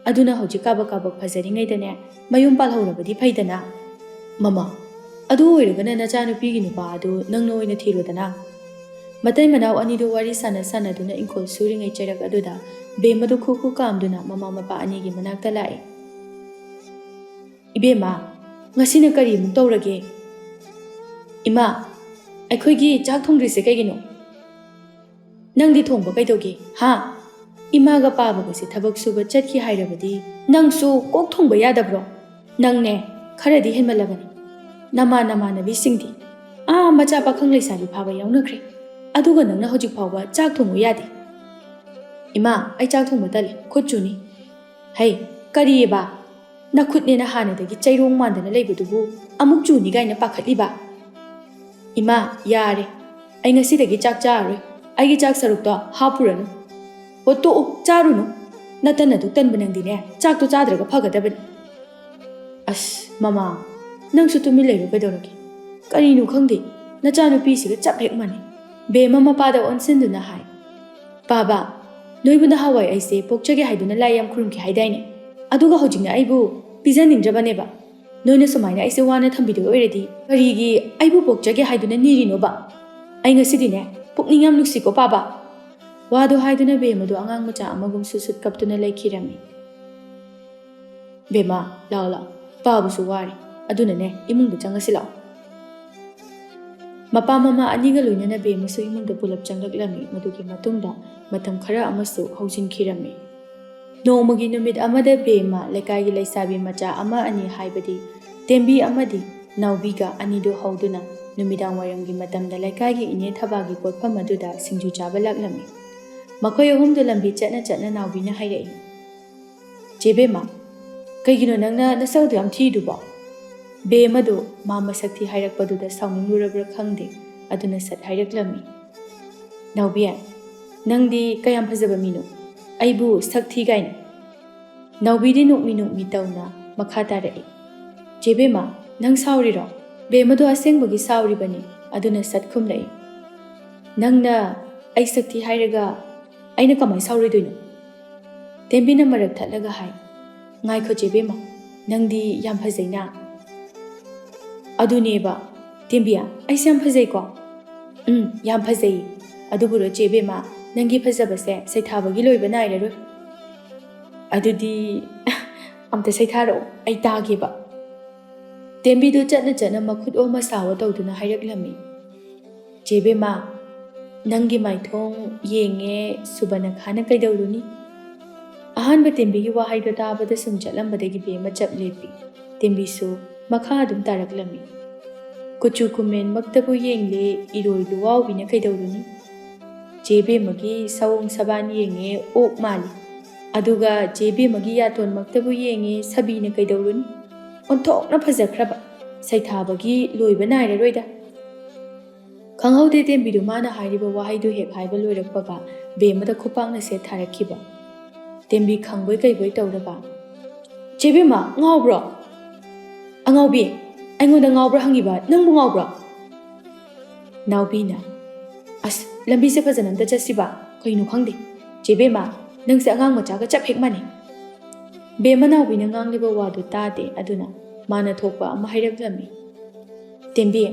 ꯑꯗꯨꯅ ꯍꯧꯖꯤꯛ ꯀꯥꯕꯛ ꯀꯥꯕꯛ ꯐꯖꯔꯤꯉꯩꯗꯅꯦ ꯃꯌꯨꯝ ꯄꯥꯜꯍꯧꯔꯕꯗꯤ ꯐꯩꯗꯅ꯫" "ꯃꯃꯥ, ꯑꯗꯨ ꯑꯣꯏꯔꯒꯅ ꯅꯆꯥꯅꯨꯄꯤꯒꯤ ꯅꯨꯄꯥ ꯑꯗꯨ ꯅꯪꯅ ꯑꯣꯏꯅ ꯊꯤꯔꯣꯗꯅ꯫" ꯃꯇꯩ ꯃꯅꯥꯎ ꯑꯅꯤꯗꯨ ꯋꯥꯔꯤ ꯁꯥꯟꯅ ꯁꯥꯟꯅꯗꯨꯅ ꯏꯪꯈꯣꯜ ꯁꯨꯔꯤꯉꯩ ꯆꯩꯔꯛ ꯑꯗꯨꯗ ꯕꯦꯝꯃꯗꯨ ꯈꯨ ꯈꯨ ꯀꯥꯝꯗꯨꯅ ꯃꯃꯥ ꯃꯄꯥ ꯑꯅꯤꯒꯤ ꯃꯅꯥꯛꯇ ꯂꯥꯛꯏ꯫ "ꯏꯕꯦꯝꯃ, ꯉꯁꯤꯅ ꯀꯔꯤꯃꯨꯛ ꯇꯧꯔꯒꯦ?" "ꯏꯃꯥ, ꯑꯩꯈꯣꯏꯒꯤ ꯆꯥꯛ ꯊꯣꯡꯗ꯭ꯔꯤꯁꯦ ꯀꯩꯒꯤꯅꯣ?" "ꯅꯪꯗꯤ ꯊꯣꯡꯕ ꯀꯩꯗꯧꯒꯦ, ꯍꯥ? ꯏꯃꯥꯒ ꯄꯥꯕꯒꯁꯦ ꯊꯕꯛ ꯁꯨꯕ ꯆꯠꯈꯤ ꯍꯥꯏꯔꯕꯗꯤ ꯅꯪꯁꯨ ꯀꯣꯛ ꯊꯣꯡꯕ ꯌꯥꯗꯕ꯭ꯔꯣ? ꯅꯪꯅꯦ, ꯈꯔꯗꯤ ꯍꯦꯟꯃꯜꯂꯕꯅꯤ꯫ ꯅꯃꯥ ꯅꯃꯥꯟꯅꯕꯤꯁꯤꯡꯗꯤ ꯑꯥ ꯃꯆꯥ ꯄꯥꯈꯪ ꯂꯩꯁꯥꯕꯤ ꯐꯥꯕ ꯌꯥꯎꯅꯈ꯭ꯔꯦ, ꯑꯗꯨꯒ ꯅꯪꯅ ꯍꯧꯖꯤꯛ ꯐꯥꯎꯕ ꯆꯥꯛ ꯊꯣꯡꯕ ꯌꯥꯗꯦ꯫" "ꯏꯃꯥ, ꯑꯩ ꯆꯥꯛ ꯊꯣꯡꯕ ꯇꯜꯂꯦ, ꯈꯨꯠ ꯆꯨꯅꯤ꯫" "ꯍꯩ, ꯀꯔꯤꯑꯕ? ꯅꯈꯨꯠꯅꯦꯅ ꯍꯥꯟꯅꯗꯒꯤ ꯆꯩꯔꯣꯡ ꯃꯥꯟꯗꯅ ꯂꯩꯕꯗꯨꯕꯨ ꯑꯃꯨꯛ ꯆꯨꯅꯤ ꯀꯥꯏꯅ ꯄꯥꯈꯠꯂꯤꯕ?" "ꯏꯃꯥ, ꯌꯥꯔꯦ꯫ ꯑꯩ ꯉꯁꯤꯗꯒꯤ ꯆꯥꯛ ꯆꯥꯔꯔꯣꯏ꯫ ꯑꯩꯒꯤ ꯆꯥꯛ ꯁꯔꯨꯛꯇꯣ ꯍꯥꯞꯄꯨꯔꯅꯨ꯫" "ꯑꯣ, ꯇꯣꯛꯎ, ꯆꯥꯔꯨꯅꯨ꯫ ꯅꯇꯟ ꯑꯗꯨꯛ ꯇꯟꯕ ꯅꯪꯗꯤꯅꯦ, ꯆꯥꯛꯇꯣ ꯆꯥꯗ꯭ꯔꯒ ꯐꯒꯗꯕꯅꯤ꯫" "ꯑꯁ, ꯃꯃꯥ, "ꯅꯪꯁꯨ ꯇꯨꯃꯤꯟ ꯂꯩꯔꯨ ꯀꯩꯗꯧꯔꯒꯦ? ꯀꯔꯤꯅꯣ ꯈꯪꯗꯦ, ꯅꯆꯥꯅꯨꯄꯤꯁꯤꯒ ꯆꯞ ꯍꯦꯛ ꯃꯥꯟꯅꯩ꯫" ꯕꯦꯝꯃ ꯃꯄꯥꯗ ꯑꯣꯟꯁꯤꯟꯗꯨꯅ ꯍꯥꯏ, "ꯄꯥꯕ, ꯅꯣꯏꯕꯨ ꯅꯍꯥꯟꯋꯥꯏ ꯑꯩꯁꯦ ꯄꯣꯛꯆꯒꯦ ꯍꯥꯏꯗꯨꯅ ꯂꯥꯏ ꯌꯥꯝ ꯈꯨꯔꯨꯝꯈꯤ ꯍꯥꯏꯗꯥꯏꯅꯦ? ꯑꯗꯨꯒ ꯍꯧꯖꯤꯛꯅ ꯑꯩꯕꯨ ꯄꯤꯖꯅꯤꯡꯗ꯭ꯔꯕꯅꯦꯕ꯫ ꯅꯣꯏꯅ ꯁꯨꯃꯥꯏꯅ ꯑꯩꯁꯦ ꯋꯥꯅ ꯊꯝꯕꯤꯗꯣꯏ ꯑꯣꯏꯔꯗꯤ ꯀꯔꯤꯒꯤ ꯑꯩꯕꯨ ꯄꯣꯛꯆꯒꯦ ꯍꯥꯏꯗꯨꯅ ꯅꯤꯔꯤꯅꯣꯕ? ꯑꯩ ꯉꯁꯤꯗꯤꯅꯦ ꯄꯨꯛꯅꯤꯡ ꯌꯥꯝ ꯅꯨꯡꯁꯤꯀꯣ ꯄꯥꯕ꯫" ꯋꯥꯗꯣ ꯍꯥꯏꯗꯨꯅ ꯕꯦꯝꯃꯗꯣ ꯑꯉꯥꯡ ꯃꯆꯥ ꯑꯃꯒꯨꯝ ꯁꯨꯠ ꯁꯨꯠ ꯀꯞꯇꯨꯅ ꯂꯩꯈꯤꯔꯝꯃꯤ꯫ "ꯕꯦꯝꯃ, ꯂꯥꯛꯑꯣ ꯂꯥꯛꯑꯣ, ꯄꯥꯕꯁꯨ ꯋꯥꯔꯦ, ꯑꯗꯨꯅꯅꯦ ꯏꯃꯨꯡꯗ ꯆꯪꯉꯁꯤ ꯂꯥꯛꯑꯣ꯫" ꯃꯄꯥ ꯃꯃꯥ ꯑꯅꯤꯒ ꯂꯣꯏꯅꯅ ꯕꯦꯝꯃꯁꯨ ꯏꯃꯨꯡꯗ ꯄꯨꯂꯞ ꯆꯪꯂꯛꯂꯝꯃꯤ꯫ ꯃꯗꯨꯒꯤ ꯃꯇꯨꯡꯗ ꯃꯇꯝ ꯈꯔ ꯑꯃꯁꯨ ꯍꯧꯖꯤꯟꯈꯤꯔꯝꯃꯤ꯫ ꯅꯣꯡꯃꯒꯤ ꯅꯨꯃꯤꯠ ꯑꯃꯗ ꯕꯦꯝꯃ ꯂꯩꯀꯥꯏꯒꯤ ꯂꯩꯁꯥꯕꯤ ꯃꯆꯥ ꯑꯃ ꯑꯅꯤ, ꯍꯥꯏꯕꯗꯤ ꯇꯦꯝꯕꯤ ꯑꯃꯗꯤ ꯅꯥꯎꯕꯤꯒ ꯑꯅꯤꯗꯨ ꯍꯧꯗꯨꯅ ꯅꯨꯃꯤꯗꯥꯡ ꯋꯥꯏꯔꯝꯒꯤ ꯃꯇꯝꯗ ꯂꯩꯀꯥꯏꯒꯤ ꯏꯅꯦ ꯊꯕꯥꯒꯤ ꯄꯣꯠꯐꯝ ꯑꯗꯨꯗ ꯁꯤꯡꯖꯨ ꯆꯥꯕ ꯂꯥꯛꯂꯝꯃꯤ꯫ ꯃꯈꯣꯏ ꯑꯍꯨꯝꯗꯨ ꯂꯝꯕꯤ ꯆꯠꯅ ꯆꯠꯅ ꯅꯥꯎꯕꯤꯅ ꯍꯥꯏꯔꯛꯏ, "ꯆꯦ ꯕꯦꯝꯃ, ꯀꯩꯒꯤꯅꯣ ꯅꯪꯅ ꯅꯁꯛ ꯑꯗꯨ ꯌꯥꯝ ꯊꯤꯗꯨꯕꯣ?" ꯕꯦꯝꯃꯗꯨ ꯃꯥ ꯃꯁꯛ ꯊꯤ ꯍꯥꯏꯔꯛꯄꯗꯨꯗ ꯁꯥꯎꯅꯤꯡꯂꯨꯔꯕ꯭ꯔꯥ ꯈꯪꯗꯦ, ꯑꯗꯨꯅ ꯁꯠ ꯍꯥꯏꯔꯛꯂꯝꯃꯤ, "ꯅꯥꯎꯕꯤ, ꯅꯪꯗꯤ ꯀꯌꯥꯝ ꯐꯖꯕ ꯃꯤꯅꯣ? ꯑꯩꯕꯨ ꯁꯛ ꯊꯤ ꯀꯥꯏꯅ?" ꯅꯥꯎꯕꯤꯗꯤ ꯅꯣꯛꯃꯤ ꯅꯣꯛꯃꯤ ꯇꯧꯅ ꯃꯈꯥ ꯇꯥꯔꯛꯏ, "ꯆꯦ ꯕꯦꯝꯃ, ꯅꯪ ꯁꯥꯎꯔꯤꯔꯣ? ꯕꯦꯝꯃꯗꯣ ꯑꯁꯦꯡꯕꯒꯤ ꯁꯥꯎꯔꯤꯕꯅꯤ꯫" ꯑꯗꯨꯅ ꯁꯠ ꯈꯨꯝꯂꯛꯏ, "ꯅꯪꯅ ꯑꯩ ꯁꯛ ꯊꯤ ꯍꯥꯏꯔꯒ ꯑꯩꯅ ꯀꯃꯥꯏꯅ ꯁꯥꯎꯔꯣꯏꯗꯣꯏꯅꯣ?" ꯇꯦꯝꯕꯤꯅ ꯃꯔꯛ ꯊꯠꯂꯒ ꯍꯥꯏ, "ꯉꯥꯏꯈꯣ ꯆꯦ ꯕꯦꯝꯃ, ꯅꯪꯗꯤ ꯌꯥꯝ ꯐꯖꯩꯅ꯫" "ꯑꯗꯨꯅꯦꯕ, ꯇꯦꯝꯕꯤ, ꯑꯩꯁꯦ ꯌꯥꯝ ꯐꯖꯩꯀꯣ?" "ꯎꯝ, ꯌꯥꯝ ꯐꯖꯩ꯫ ꯑꯗꯨꯕꯨꯔꯣ ꯆꯦ ꯕꯦꯝꯃ, ꯅꯪꯒꯤ ꯐꯖꯕꯁꯦ ꯁꯩꯊꯥꯕꯒꯤ ꯂꯣꯏꯕ ꯅꯥꯏꯔꯔꯣꯏ꯫" "ꯑꯗꯨꯗꯤ ꯑꯝꯇ ꯁꯩꯊꯥꯔꯛꯑꯣ, ꯑꯩ ꯇꯥꯒꯦꯕ꯫" ꯇꯦꯝꯕꯤꯗꯨ ꯆꯠꯅ ꯆꯠꯅ ꯃꯈꯨꯠ ꯑꯣ ꯃꯁꯥꯋꯣ ꯇꯧꯗꯨꯅ ꯍꯥꯏꯔꯛꯂꯝꯃꯤ, "ꯆꯦ ꯕꯦꯝꯃ, ꯅꯪꯒꯤ ꯃꯥꯏꯊꯣꯡ ꯌꯦꯡꯉꯦ ꯁꯨꯕꯅꯈꯥꯅ ꯀꯩꯗꯧꯔꯨꯅꯤ?" ꯑꯍꯥꯟꯕ ꯇꯦꯝꯕꯤꯒꯤ ꯋꯥꯍꯩꯗꯣ ꯇꯥꯕꯗ ꯁꯨꯝ ꯆꯠꯂꯝꯕꯗꯒꯤ ꯕꯦꯝꯃ ꯆꯞ ꯂꯦꯞꯄꯤ꯫ ꯇꯦꯝꯕꯤꯁꯨ ꯃꯈꯥ ꯑꯗꯨꯝ ꯇꯥꯔꯛꯂꯝꯃꯤ, "ꯀꯨꯆꯨ ꯀꯨꯃꯦꯟꯃꯛꯇꯕꯨ ꯌꯦꯡꯂꯦ ꯏꯔꯣꯏ ꯂꯨꯋꯥꯎꯕꯤꯅ ꯀꯩꯗꯧꯔꯨꯅꯤ? ꯆꯦ ꯕꯦꯝꯃꯒꯤ ꯁꯑꯣꯡ ꯁꯕꯥꯟ ꯌꯦꯡꯉꯦ ꯑꯣꯛ ꯃꯥꯜꯂꯤ꯫ ꯑꯗꯨꯒ ꯆꯦ ꯕꯦꯝꯃꯒꯤ ꯌꯥꯇꯣꯟꯃꯛꯇꯕꯨ ꯌꯦꯡꯉꯦ ꯁꯥꯕꯤꯅ ꯀꯩꯗꯧꯔꯨꯅꯤ? ꯑꯣꯟꯊꯣꯛꯅ ꯐꯖꯈ꯭ꯔꯕ, ꯁꯩꯊꯥꯕꯒꯤ ꯂꯣꯏꯕ ꯅꯥꯏꯔꯔꯣꯏꯗ꯫" ꯈꯪꯍꯧꯗꯦ ꯇꯦꯝꯕꯤꯗꯨ ꯃꯥꯅ ꯍꯥꯏꯔꯤꯕ ꯋꯥꯍꯩꯗꯨ ꯍꯦꯛ ꯍꯥꯏꯕ ꯂꯣꯏꯔꯛꯄꯒ ꯕꯦꯝꯃꯗ ꯈꯨꯄꯥꯛꯅ ꯁꯦꯠ ꯊꯥꯔꯛꯈꯤꯕ꯫ ꯇꯦꯝꯕꯤ ꯈꯪꯕꯣꯏ ꯀꯩꯕꯣꯏ ꯇꯧꯔꯒ, "ꯆꯦ ꯕꯦꯝꯃ, ꯉꯥꯎꯕ꯭ꯔꯣ? ꯑꯉꯥꯎꯕꯤ, ꯑꯩꯉꯣꯟꯗ ꯉꯥꯎꯕ꯭ꯔꯥ ꯍꯪꯉꯤꯕ? ꯅꯪꯕꯨ ꯉꯥꯎꯕ꯭ꯔꯣ? ꯅꯥꯎꯕꯤꯅ, "ꯑꯁ, ꯂꯝꯕꯤꯁꯦ ꯐꯖꯅ ꯑꯝꯇ ꯆꯠꯁꯤꯕ꯫ ꯀꯩꯅꯣ ꯈꯪꯗꯦ꯫ ꯆꯦ ꯕꯦꯝꯃ, ꯅꯪꯁꯦ ꯑꯉꯥꯡ ꯃꯆꯥꯒ ꯆꯞ ꯍꯦꯛ ꯃꯥꯟꯅꯩ꯫" ꯕꯦꯝꯃ ꯅꯥꯎꯕꯤꯅ ꯉꯥꯡꯂꯤꯕ ꯋꯥꯗꯨ ꯇꯥꯗꯦ, ꯑꯗꯨꯅ ꯃꯥꯅ ꯊꯣꯛꯄ ꯑꯃ ꯍꯥꯏꯔꯛꯂꯝꯃꯤ꯫ "ꯇꯦꯝꯕꯤ,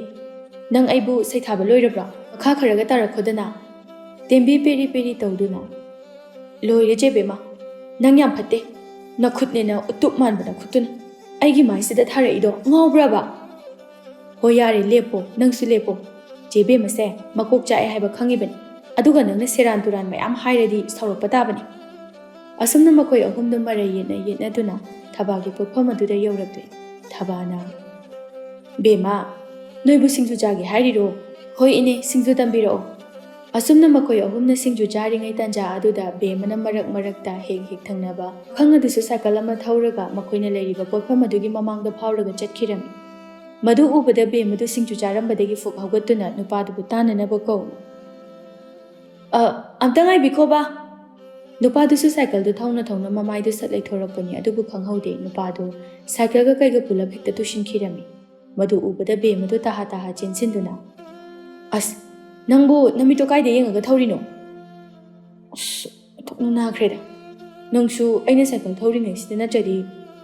ꯅꯪ ꯑꯩꯕꯨ ꯁꯩꯊꯥꯕ ꯂꯣꯏꯔꯕ꯭ꯔꯣ? ꯃꯈꯥ ꯈꯔꯒ ꯇꯥꯔꯛꯈꯣꯗꯅ꯫" ꯇꯦꯝꯕꯤ ꯄꯦꯔꯤ ꯄꯦꯔꯤ ꯇꯧꯗꯨꯅ, "ꯂꯣꯏꯔꯦ ꯆꯦ ꯕꯦꯝꯃ, ꯅꯪ ꯌꯥꯝ ꯐꯠꯇꯦ꯫ ꯅꯈꯨꯠꯅꯦꯅ ꯎꯇꯨꯞ ꯃꯥꯟꯕ ꯅꯈꯨꯠꯇꯨꯅ ꯑꯩꯒꯤ ꯃꯥꯏꯁꯤꯗ ꯊꯥꯔꯛꯏꯗꯣ ꯉꯥꯎꯕ꯭ꯔꯕ?" "ꯍꯣꯏ, ꯌꯥꯔꯦ, ꯂꯦꯞꯄꯣ, ꯅꯪꯁꯨ ꯂꯦꯞꯄꯣ꯫ ꯆꯦ ꯕꯦꯝꯃꯁꯦ ꯃꯀꯣꯛ ꯆꯥꯛꯑꯦ ꯍꯥꯏꯕ ꯈꯪꯉꯤꯕꯅꯤ, ꯑꯗꯨꯒ ꯅꯪꯅ ꯁꯦꯔꯥꯟ ꯇꯨꯔꯥꯟ ꯃꯌꯥꯝ ꯍꯥꯏꯔꯗꯤ ꯁꯥꯎꯔꯛꯄ ꯇꯥꯕꯅꯤ꯫" ꯑꯁꯨꯝꯅ ꯃꯈꯣꯏ ꯑꯍꯨꯝꯗꯨ ꯃꯔꯩ ꯌꯦꯠꯅ ꯌꯦꯠꯅꯗꯨꯅ ꯊꯕꯥꯒꯤ ꯄꯣꯠꯐꯝ ꯑꯗꯨꯗ ꯌꯧꯔꯛꯂꯦ꯫ ꯊꯕꯥꯅ, "ꯕꯦꯝꯃ, ꯅꯣꯏꯕꯨ ꯁꯤꯡꯖꯨ ꯆꯥꯒꯦ ꯍꯥꯏꯔꯤꯔꯣ? ꯍꯣꯏ ꯏꯅꯦ, ꯁꯤꯡꯖꯨ ꯇꯝꯕꯤꯔꯛꯑꯣ꯫" ꯑꯁꯨꯝꯅ ꯃꯈꯣꯏ ꯑꯍꯨꯝꯅ ꯁꯤꯡꯖꯨ ꯆꯥꯔꯤꯉꯩ ꯇꯥꯟꯖꯥ ꯑꯗꯨꯗ ꯕꯦꯝꯃꯅ ꯃꯔꯛ ꯃꯔꯛꯇ ꯍꯦꯛ ꯍꯦꯛ ꯊꯪꯅꯕ ꯄꯥꯈꯪ ꯑꯗꯨꯁꯨ ꯁꯥꯏꯀꯜ ꯑꯃ ꯊꯧꯔꯒ ꯃꯈꯣꯏꯅ ꯂꯩꯔꯤꯕ ꯄꯣꯠꯐꯝ ꯑꯗꯨꯒꯤ ꯃꯃꯥꯡꯗ ꯐꯥꯎꯔꯒ ꯆꯠꯈꯤꯔꯝꯃꯤ꯫ ꯃꯗꯨ ꯎꯕꯗ ꯕꯦꯝꯃꯗꯨ ꯁꯤꯡꯖꯨ ꯆꯥꯔꯝꯕꯗꯒꯤ ꯐꯨꯛ ꯍꯧꯒꯠꯇꯨꯅ ꯅꯨꯄꯥꯗꯨꯕꯨ ꯇꯥꯟꯅꯅꯕ ꯀꯧꯏ꯫ "ꯑ, ꯑꯝꯇ ꯉꯥꯏꯕꯤꯈꯣ ꯕꯥ!" ꯅꯨꯄꯥꯗꯨꯁꯨ ꯁꯥꯏꯀꯜꯗꯨ ꯊꯧꯅ ꯊꯧꯅ ꯃꯃꯥꯏꯗꯨ ꯁꯠ ꯂꯩꯊꯣꯔꯛꯄꯅꯤ, ꯑꯗꯨꯕꯨ ꯈꯪꯍꯧꯗꯦ, ꯅꯨꯄꯥꯗꯨ ꯁꯥꯏꯀꯜꯒ ꯀꯩꯒ ꯄꯨꯂꯞ ꯍꯦꯛꯇ ꯇꯨꯁꯤꯟꯈꯤꯔꯝꯃꯤ꯫ ꯃꯗꯨ ꯎꯕꯗ ꯕꯦꯝꯃꯗꯨ ꯇꯍꯥ ꯇꯍꯥ ꯆꯦꯟꯁꯤꯟꯗꯨꯅ, "ꯑꯁ, ꯅꯪꯕꯨ ꯅꯃꯤꯠꯇꯣ ꯀꯥꯏꯗ ꯌꯦꯡꯉꯒ ꯊꯧꯔꯤꯅꯣ? ꯑꯁ, ꯑꯣꯟꯊꯣꯛꯅ ꯅꯥꯈ꯭ꯔꯦꯗ꯫ ꯅꯪꯁꯨ ꯑꯩꯅ ꯁꯥꯏꯀꯜ ꯊꯧꯔꯤꯉꯩꯁꯤꯗ ꯅꯠꯇ꯭ꯔꯗꯤ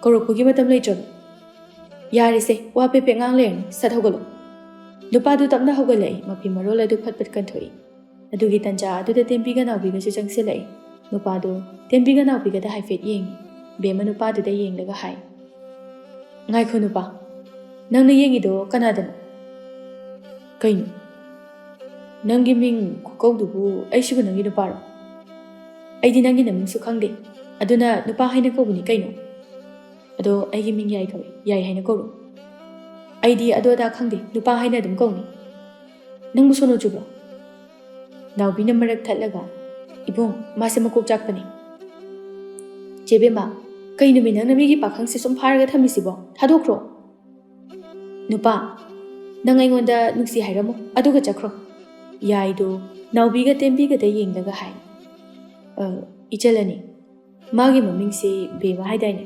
ꯀꯧꯔꯛꯄꯒꯤ ꯃꯇꯝ ꯂꯩꯇ꯭ꯔꯕ? ꯌꯥꯔꯦꯁꯦ, ꯋꯥ ꯄꯦꯠ ꯄꯦꯠ ꯉꯥꯡ ꯂꯩꯔꯅꯨ, ꯁꯠ ꯍꯧꯒꯠꯂꯣ꯫" ꯅꯨꯄꯥꯗꯨ ꯇꯞꯅ ꯍꯧꯒꯠꯂꯛꯏ, ꯃꯐꯤ ꯃꯔꯣꯜ ꯑꯗꯨ ꯐꯠ ꯐꯠ ꯀꯟꯊꯣꯛꯏ꯫ ꯑꯗꯨꯒꯤ ꯇꯟꯖꯥ ꯑꯗꯨꯗ ꯇꯦꯝꯕꯤꯒ ꯅꯥꯎꯕꯤꯒꯁꯨ ꯆꯪꯁꯤꯜꯂꯛꯏ꯫ ꯅꯨꯄꯥꯗꯨ ꯇꯦꯝꯕꯤꯒ ꯅꯥꯎꯕꯤꯒꯗ ꯍꯥꯏꯐꯦꯠ ꯌꯦꯡꯏ꯫ ꯕꯦꯝꯃ ꯅꯨꯄꯥꯗꯨꯗ ꯌꯦꯡꯂꯒ ꯍꯥꯏ, "ꯉꯥꯏꯈꯣ ꯅꯨꯄꯥ, ꯅꯪꯅ ꯌꯦꯡꯉꯤꯗꯣ ꯀꯅꯥꯗꯅꯣ? ꯀꯩꯅꯣ? ꯅꯪꯒꯤ ꯃꯤꯡ ꯈꯨꯀꯧꯗꯨꯕꯨ ꯑꯩꯁꯤꯕꯨ ꯅꯪꯒꯤ ꯅꯨꯄꯥꯔꯣ? ꯑꯩꯗꯤ ꯅꯪꯒꯤ ꯅꯃꯤꯡꯁꯨ ꯈꯪꯗꯦ, ꯑꯗꯨꯅ ꯅꯨꯄꯥ ꯍꯥꯏꯅ ꯀꯧꯕꯅꯤ ꯀꯩꯅꯣ꯫ ꯑꯗꯣ ꯑꯩꯒꯤ ꯃꯤꯡ ꯌꯥꯏ ꯀꯧꯏ, ꯌꯥꯏ ꯍꯥꯏꯅ ꯀꯧꯔꯣ꯫" "ꯑꯩꯗꯤ ꯑꯗꯨ ꯑꯗꯥ ꯈꯪꯗꯦ, ꯅꯨꯄꯥ ꯍꯥꯏꯅ ꯑꯗꯨꯝ ꯀꯧꯅꯤ꯫" "ꯅꯪꯕꯨ ꯁꯣꯅꯣ ꯆꯨꯕ꯭ꯔꯣ?" ꯅꯥꯎꯕꯤꯅ ꯃꯔꯛ ꯊꯠꯂꯒ, "ꯏꯕꯨꯡ, ꯃꯥꯁꯦ ꯃꯀꯣꯛ ꯆꯥꯛꯄꯅꯤ꯫" "ꯆꯦ ꯕꯦꯝꯃ, ꯀꯩꯅꯣꯃꯤ ꯅꯪꯅ ꯃꯤꯒꯤ ꯄꯥꯈꯪꯁꯦ ꯁꯨꯝ ꯐꯥꯔꯒ ꯊꯝꯃꯤꯁꯤꯕꯣ? ꯊꯥꯗꯣꯛꯈ꯭ꯔꯣ꯫" "ꯅꯨꯄꯥ, ꯅꯪ ꯑꯩꯉꯣꯟꯗ ꯅꯨꯡꯁꯤ ꯍꯥꯏꯔꯝꯃꯨ, ꯑꯗꯨꯒ ꯆꯠꯈ꯭ꯔꯣ꯫" ꯌꯥꯏꯗꯨ ꯅꯥꯎꯕꯤꯒ ꯇꯦꯝꯕꯤꯒꯗ ꯌꯦꯡꯂꯒ ꯍꯥꯏ, "ꯑ, ꯏꯆꯜ ꯑꯅꯤ, ꯃꯥꯒꯤ ꯃꯃꯤꯡꯁꯤ ꯕꯦꯝꯃ ꯍꯥꯏꯗꯥꯏꯅꯦ?"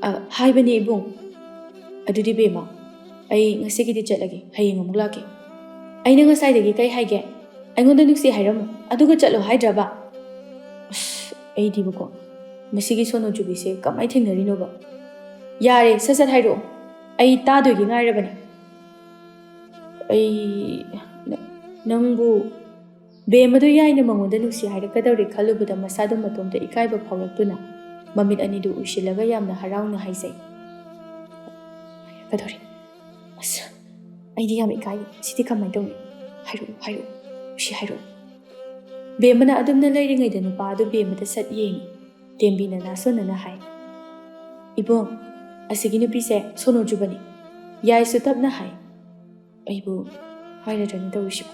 "ꯑ, ꯍꯥꯏꯕꯅꯦ ꯏꯕꯨꯡ꯫" "ꯑꯗꯨꯗꯤ ꯕꯦꯝꯃ, "ꯑꯩ ꯉꯁꯤꯒꯤꯗꯤ ꯆꯠꯂꯒꯦ, ꯍꯌꯦꯡ ꯑꯃꯨꯛ ꯂꯥꯛꯀꯦ꯫ ꯑꯩꯅ ꯉꯁꯥꯏꯗꯒꯤ ꯀꯩ ꯍꯥꯏꯒꯦ? ꯑꯩꯉꯣꯟꯗ ꯅꯨꯡꯁꯤ ꯍꯥꯏꯔꯝꯃꯨ, ꯑꯗꯨꯒ ꯆꯠꯂꯣ ꯍꯥꯏꯗ꯭ꯔꯕ?" ꯑꯁ, ꯑꯩꯗꯤꯕꯀꯣ, ꯃꯁꯤꯒꯤ ꯁꯣꯅꯣ ꯆꯨꯕꯤꯁꯦ ꯀꯃꯥꯏ ꯊꯦꯡꯅꯔꯤꯅꯣꯕ? "ꯌꯥꯔꯦ, ꯁꯠ ꯁꯠ ꯍꯥꯏꯔꯛꯑꯣ, ꯑꯩ ꯇꯥꯗꯣꯏꯒꯤ ꯉꯥꯏꯔꯕꯅꯦ꯫ ꯑꯩ, ꯅ-, ꯅꯪꯕꯨ ꯕꯦꯝꯃꯗꯨ ꯌꯥꯏꯅ ꯃꯉꯣꯟꯗ ꯅꯨꯡꯁꯤ ꯍꯥꯏꯔꯛꯀꯗꯧꯔꯦ ꯈꯜꯂꯨꯕꯗ ꯃꯁꯥꯗꯨ ꯃꯇꯣꯝꯇ ꯏꯀꯥꯏꯕ ꯐꯥꯎꯔꯛꯇꯨꯅ ꯃꯃꯤꯠ ꯑꯅꯤꯗꯨ ꯎꯏꯁꯤꯜꯂꯒ ꯌꯥꯝꯅ ꯍꯔꯥꯎꯅ ꯍꯥꯏꯖꯩ꯫ "ꯍꯥꯏꯔꯛꯀꯗꯧꯔꯦ꯫ ꯑꯁ, ꯑꯩꯗꯤ ꯌꯥꯝ ꯏꯀꯥꯏ꯫ ꯁꯤꯗꯤ ꯀꯃꯥꯏꯅ ꯇꯧꯅꯤ? ꯍꯥꯏꯔꯛꯑꯣ, ꯍꯥꯏꯔꯛꯑꯣ꯫ ꯅꯨꯡꯁꯤ ꯍꯥꯏꯔꯛꯑꯣ꯫" ꯕꯦꯝꯃꯅ ꯑꯗꯨꯝꯅ ꯂꯩꯔꯤꯉꯩꯗ ꯅꯨꯄꯥ ꯑꯗꯨ ꯕꯦꯝꯃꯗ ꯁꯠ ꯌꯦꯡꯉꯤ꯫ ꯇꯦꯝꯕꯤꯅ ꯅꯥꯁꯣꯟꯅꯅ ꯍꯥꯏ, "ꯏꯕꯨꯡ, ꯑꯁꯤꯒꯤ ꯅꯨꯄꯤꯁꯦ ꯁꯣꯅꯣ ꯆꯨꯕꯅꯤ꯫" ꯌꯥꯏꯁꯨ ꯇꯞꯅ ꯍꯥꯏ, "ꯑꯩꯕꯨ ꯍꯥꯏꯔꯗ꯭ꯔꯅ ꯇꯧꯔꯤꯁꯤꯕꯣ?"